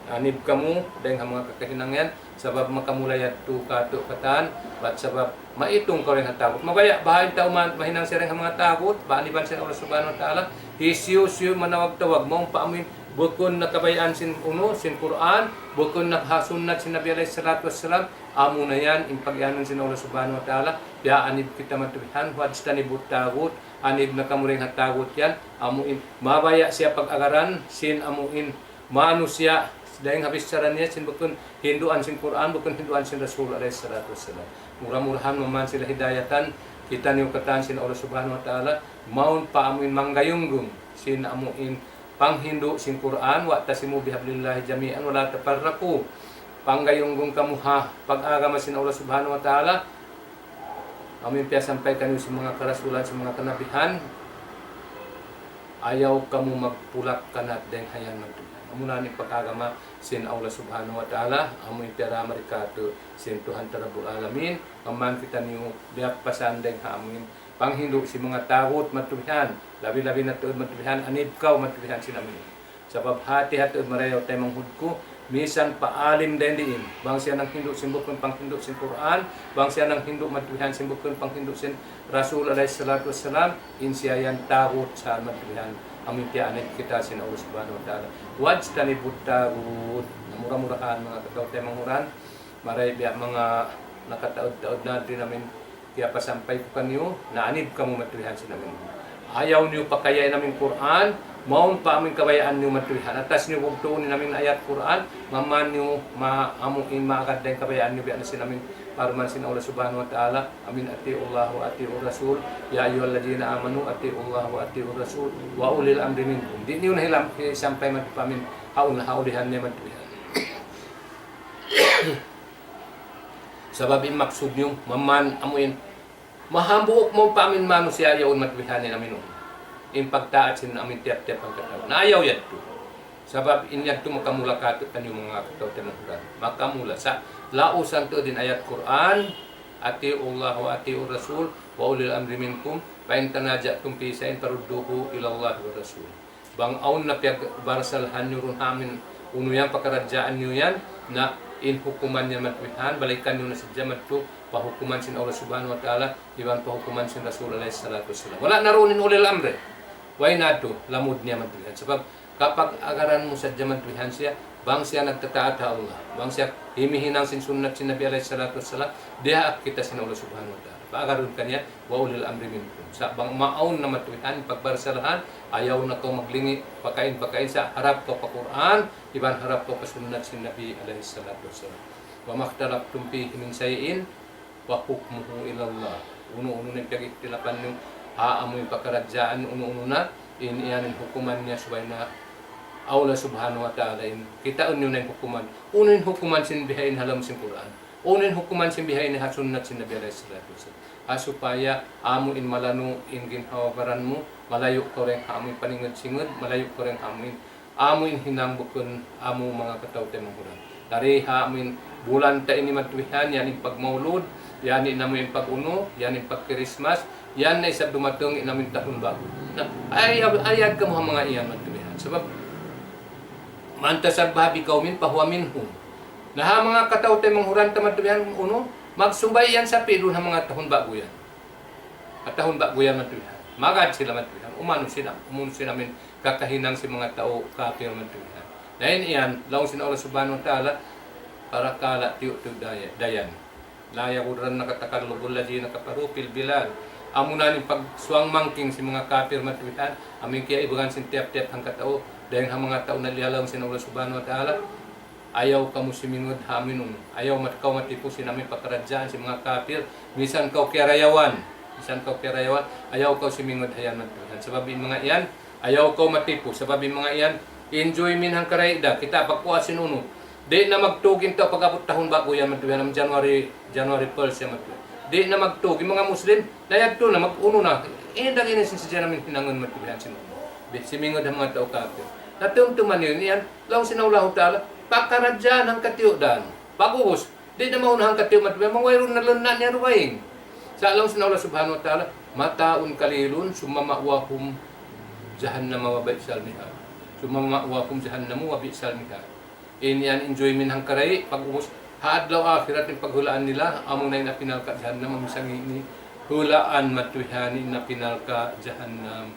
anib kamu, dayn ha manga kakahinang yan, sabab makamula yadtu katu' katan, bat sabab maitung kaw dayn ha tagut. Mabaya', baha' in tau ma-, mahinang siya dayn ha manga tagut, ba aniban sin Allah Subhanahu wa Ta'ala, hisiyu-siyu manawag-tawag, mawn pa amu in bukun na kabayaan sin unu, sin Qur'an, bukun na ha sunnat sin Nabi alayhi salatu wassalam, amu na yan, in pag-iyanun sin Allah Subhanahu wa Ta'ala, piyaanib kita matubihan, وَاجْتَنِبُوا الطَّاغُوتَ, anib na kamu dayn ha tagut yan, amu in, mabaya' siya pag-agaran, sin amu in, manusiya', dayn ha bichara niya, sin bukun hinduan sin Qur'an, bukun hinduan sin Rasul alayhi salatu wassalam. Mura-murahan maman sila hidayatan, kitaniyu katan sin Allah Subhanahu wa Ta'ala, mawn pa amu in manggayunggung, sin amu in panghindu' sin Qur'an, وَاعْتَصِمُوا بِحَبْلِ اللَّهِ جَمِيعًا وَلَا تَفَرَّقُوا. Panggayunggung kamu ha pag-agama sin Allah Subhanahu wa Ta'ala, amu in piyasampay kaniyu sin manga karasulan, sin manga kanabihan, ayaw kamu magpulak-kanat dayn ha yan matubihan. Amu na in pag-agama sin Allah Subhanahu wa Ta'ala, amu in piyara mari katu' sin Tuhan ta Rabbul Alamin, maman kitaniyu biya' pasan dayn ha amu in panghindu' sin manga tagut matubihan, labi-labi na tuud matubihan, anib kaw matubihan sin amu in. Sabab hati-hati tuud marayaw taymanghud ku, misan pa alim dayn diin, bang siya nanghindu' sin bukun panghindu' sin Qur'an, bang siya nanghindu' matubihan sin bukun panghindu' sin Rasul alayhi salatu wassalam, in siya yan tagut sa matubihan, amu in piyaanib kita sin Allah Subhanahu wa Ta'ala. وَاجْتَنِبُوا الطَّاغُوتَ. Na mura-murahan manga kataw-taymanghuran, maray biya' manga nakataud-taud na di' namin kiyapasampay ku kaniyu, na anib kamu matubihan sin amin. Ayaw niyu pakayain amin Qur'an, mawn pa amin kabayaan niyu matubihan. Atas niyu bugtuun in amin ayat Qur'an, maman niyu ma-, amu in maagad dayn kabayaan niyu biya' na sin amin parman sin Allah Subhanahu wa Ta'ala, amin أَطِيعُوا اللَّهَ وَأَطِيعُوا الرَّسُولَ، يَا أَيُّهَا الَّذِينَ آمَنُوا أَطِيعُوا اللَّهَ وَأَطِيعُوا الرَّسُولَ وَأُولِي الْأَمْرِ مِنكُمْ. Di' niyu na hilam-, hisampay matubihan amin, haun na haulihan niya matubihan. Sabab in maksud niyu, maman amu in, mahambuuk mawn pa amin manusiya' yaun matubihan in amin unu. In pagtaat sin amin tiyap-tiyap hangkatau. Na ayaw yadtu. Sabab in yadtu makamula katu' taniyu manga kataw-taymanghuran. Makamula sa' lausan tuud in ayat Qur'an, أَطِيعُوا اللَّهَ وَأَطِيعُوا الرَّسُولَ وَأُولِي الْأَمْرِ مِنكُمْ فَإِنْ تَنَازَعْتُمْ فِي شَيْءٍ فَرُدُّوهُ إِلَى اللَّهِ وَالرَّسُولِ. Bang awn na piyagbarsalahan niyu duun ha amin, unu yan pakaradjaan niyu yan, na in hukuman niya matubihan, balikan niyu na sadja madtu pa hukuman sin Allah Subhanahu wa Ta'ala, iban pa hukuman sin Rasul alayhi salatu wassalam. Wala' na duun in ulil amri. Way na tuud, lamud niya madtu bihan. Sabab, kapag-agaran mu sadja madtu bihan siya, bang siya nagtataat ha Allah, bang siya himihinang sin sunnat sin Nabi alayhi salatu wassalam, diyaak kita sin Allah subhanahu wa ta'ala. Paagarun kaniya, وأولي الأمر منكم. Sa' bang maawn na madtu bihan, pagbarsalahan, ayaw na kaw maglingi', pakain-pakain sa' harap kaw pa Qur'an, iban harap kaw pa sunnat sin Nabi alayhi salatu wassalam. وما اختلفتم فيه من شيء فحكمه إلى الله. Unu-unu na in piyag-ikhtilapan niyu, ha amu in pakaradjaan, unu-unu na, in iyan in hukuman niya subay na Allah subhanahu wa ta'ala in, kitaun niyu na in hukuman. Unu in hukuman sin bihaini ha lawm sin Qur'an. Unu in hukuman sin bihaini ha sunnat sin Nabi alayhi salatu wassalam. Ha supaya amu in malanu' in ginhawa-baran mu, malayu' kaw dayn ha amu in paningud-singud, malayu' kaw dayn ha amu in amu in hinang bukun amu manga kataw-taymanghuran. Dari ha amu in bulan ta ini madtu bihan, yan in pagmaulud, yan in amu in pag-unu, yan in pag-Christmas, yan na isab dumatung in amu in tahun ba'gu. Na, ay, ay, ayad kamu ha manga iyan madtu bihan. Sabab, من تشبه بقوم فهو منهم. Na ha manga kataw-taymanghuran ta madtu bihan, unu, magsumbay yan sapi' duun ha manga tahun ba'gu yan. Ha tahun ba'gu yan madtu bihan. Magad sila madtu bihan. Umanu sila, umunu sila amu in kakahinang sin manga tau kapir madtu bihan. Na in iyan, laung sin Allah subhanahu wa ta'ala, parakala' tiyu'-tiyu' daya-, dayan. لا يغرنك تقلب الذين كفروا في البلاد. Amuna in pagsuwang mangking sin manga kapir madtu bihan, amu in kiyaibagan sin tiyap-tiyap hangkatau, dayn ha manga tau na liyalaung sin Allah subhanahu wa ta'ala, ayaw kamu simingud ha amu in unu. Ayaw mat-, kaw matipu sin amu in pakaradjaan sin manga kapir. Misan kaw kiyarayawan. Misan kaw kiyarayawan. Ayaw kaw simingud ha yan madtu bihan. Sabab in manga yan, ayaw kaw matipu. Sabab in manga yan, enjoyment hangkarayaw da. Kita' pagpuas sin unu. Di' na magtug in tau pag-abut tahun ba'gu yan madtu bihan. January, January first yan madtu bihan. Di' na magtug. In manga Muslim, na yadtu na, mag-unu na. Ini da ini sin sadja namu' in hinangun madtu bihan sin unu. Bi-, simingud ha manga tau kapir. Na tumtuman niyu yan. Laung sin Allahu Ta'ala, pakaradjaan hangkatiyu' dan. Pag'ubus, di' na mawn hangkatiyu' madtu bihan, bang wayruun na lunna' niya dugaing. Sa' laung sin Allah subhanahu wa ta'ala, متاع قليل ثم مأواهم جهنم وبئس المهاد. ثم مأواهم جهنم وبئس المهاد. In yan enjoyment hangkarayaw, pag'ubus, ha adlaw akhirat in paghulaan nila, amuna in api narka' jahannam, amu in sangī' ini, hulaan madtu bihan in api narka' jahannam.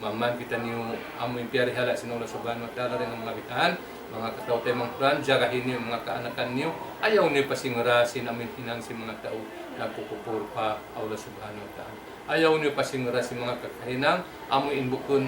Maman kitaniyu amu in piyarihala' sin Allah subhanahu wa ta'ala dayn ha manga bihan, manga kataw-taymanghuran, jagahi niyu manga kaanakan niyu, ayaw niyu pasingra sin amu in hinang sin manga tau nagkukupur pa Allah subhanahu wa ta'ala. Ayaw niyu pasingra sin manga kakahinang, amu in bukun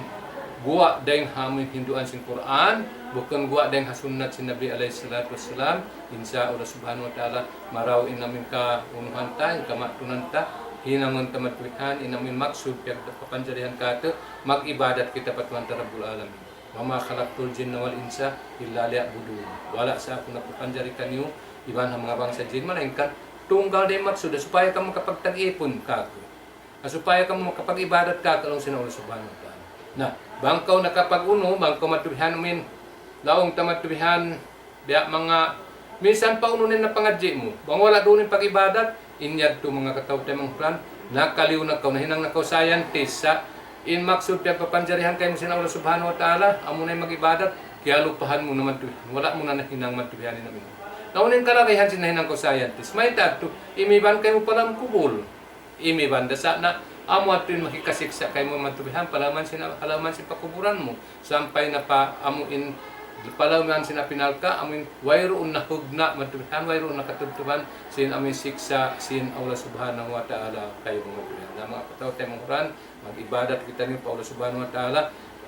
guwa' dayn ha amu in hinduan sin Qur'an, bukun guwa' dayn ha sunnat sin Nabi alayhi salatu wassalam, insya Allah subhanahu wa ta'ala, marayaw in amu in kaunuhan ta, in kamatunan ta, hinangun ta madtu bihan, in amu in maksud piyagpapanjarihan katu', mag-ibadat kita pa Tuhan ta Rabbul Alamin. وما خلقت الجن والإنس إلا ليعبدون. Wala' sa aku nagpapanjari kaniyu, iban ha manga bangsa jin, malaingkan tunggal da in maksud, supaya kamu makapagtag-ipun kaku'. Supaya kamu makapag-ibadat kaku', laung sin Allah subhanahu wa ta'ala. Na, bang kaw nakapag-unu, bang kaw madtu bihan amu in, laung ta madtu bihan, biya' manga, misan pa unu na in napangadji' mu. Bang wala' duun in pag-ibadat, in yadtu manga kataw-taymanghuran, nakaliyu na kaw, nahinang na kaw scientist sa', in maksud piyagpapanjarihan kaymu sin Allah subhanahu wa ta'ala, amuna in mag-ibadat, kiyalupahan mu na madtu bihan. Wala' mu na nahinang madtu bihan in amu in. Na unu in kalagayan sin nahinang kaw scientist. Mayta' yadtu, imiban kaymu pa lawm kubul. Imiban da sa' na, amu yadtu in makikasiksa' kaymu madtu bihan, pa lawm sin, pa lawm sin pakuburan mu. Sampay na pa amu in, pa lawm sin api narka', amu in wayruun na hugna' madtu bihan, wayruun na katubtuban, sin amu in siksa' sin Allah subhanahu wa ta'ala kaymu madtu bihan. Na manga kataw-taymanghuran, mag-ibadat kitaniyu pa Allah subhanahu wa ta'ala,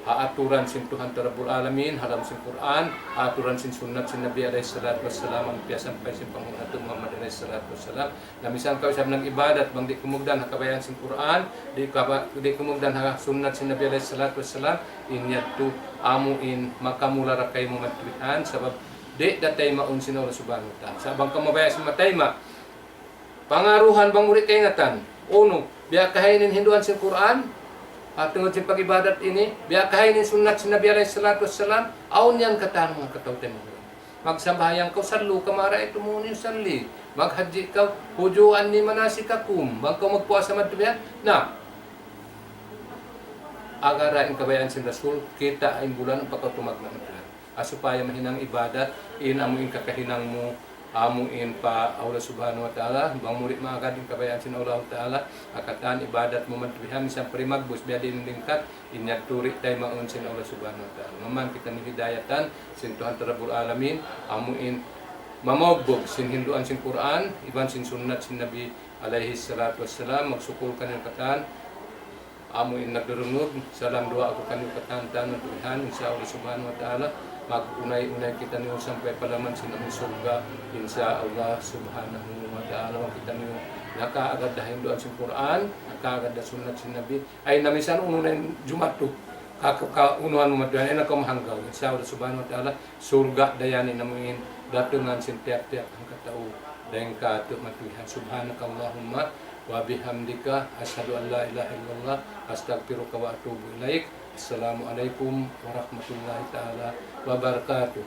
ha aturan sin Tuhan ta Rabbul Alamin, ha lawm sin Qur'an, ha aturan sin sunnat sin Nabi alayhi salatu wassalam, amu in piyasampay sin panghu' natu' Muhammad alayhi salatu wassalam. Na misan kaw isab nag-ibadat, bang di' kumugdan ha kabayaan sin Qur'an, di' kaba-, di' kumugdan ha sunnat sin Nabi alayhi salatu wassalam, in yadtu amu in makamula da kaymu madtu bihan, sabab di' da taymaun sin Allah subhanahu wa ta'ala. Sa' bang kaw mabaya' sin matayma', pangaruhan bang uri kaingatan. Unu, biya' kahain in hinduan sin Qur'an, ha tungud sin pag-ibadat ini, biya' kahain in sunnat sin Nabi alayhi salatu wassalam, awn yan katan manga kataw-taymanghuran. Magsambahayang kaw, صلوا كما رأيتموني أصلي. Maghajji kaw, خذوا عني مناسككم. Bang kaw magpuasa madtu bihan, na. Agara in kabayaan sin Rasul, kita' in bulan, ampa kaw tumagna' madtu bihan. Ha supaya mahinang ibadat, in amu in kakahinang mu, Amu in pa Allah Subhanahu wa Ta'ala, bang mu di' maagad in kabayaan sin Allah Ta'ala, ha katan ibadat mu man tuud bihan, misan pa di' magbus, biya' diin in lingkat, in yadtu di' taymaun sin Allah Subhanahu wa Ta'ala. Maman kitaniyu hidayatan sin Tuhan ta Rabbul Alamin, amu in mamaugbug sin hinduan sin Qur'an, iban sin sunnat sin Nabi alayhi salatu wassalam, magsukul kaniyu katan, amu in nagdurungug, salam duwaa aku kaniyu katan-katan tuud bihan, insya Allah Subhanahu wa Ta'ala, mag-unay-unay kitaniyu sampay pa laman sin amun surga', insya Allah Subhanahu wa Ta'ala, bang kitaniyu nakaagad da hinduan sin Qur'an, nakaagad da sunnat sin Nabi, ay na misan unu na in jumatu, ka, ka, unuhan mu matuyan, ay na kaw mahanggaw, insya Allah Subhanahu wa Ta'ala, surga' da yan in amu in datungan sin tiyap-tiyap hangkatau, dayn kātu' matuyan. سبحانك اللهم وبحمدك، أشهد أن لا إله إلا الله، أستغفرك وأتوب إليك. السلام عليكم ورحمة الله تعالى وبركاته.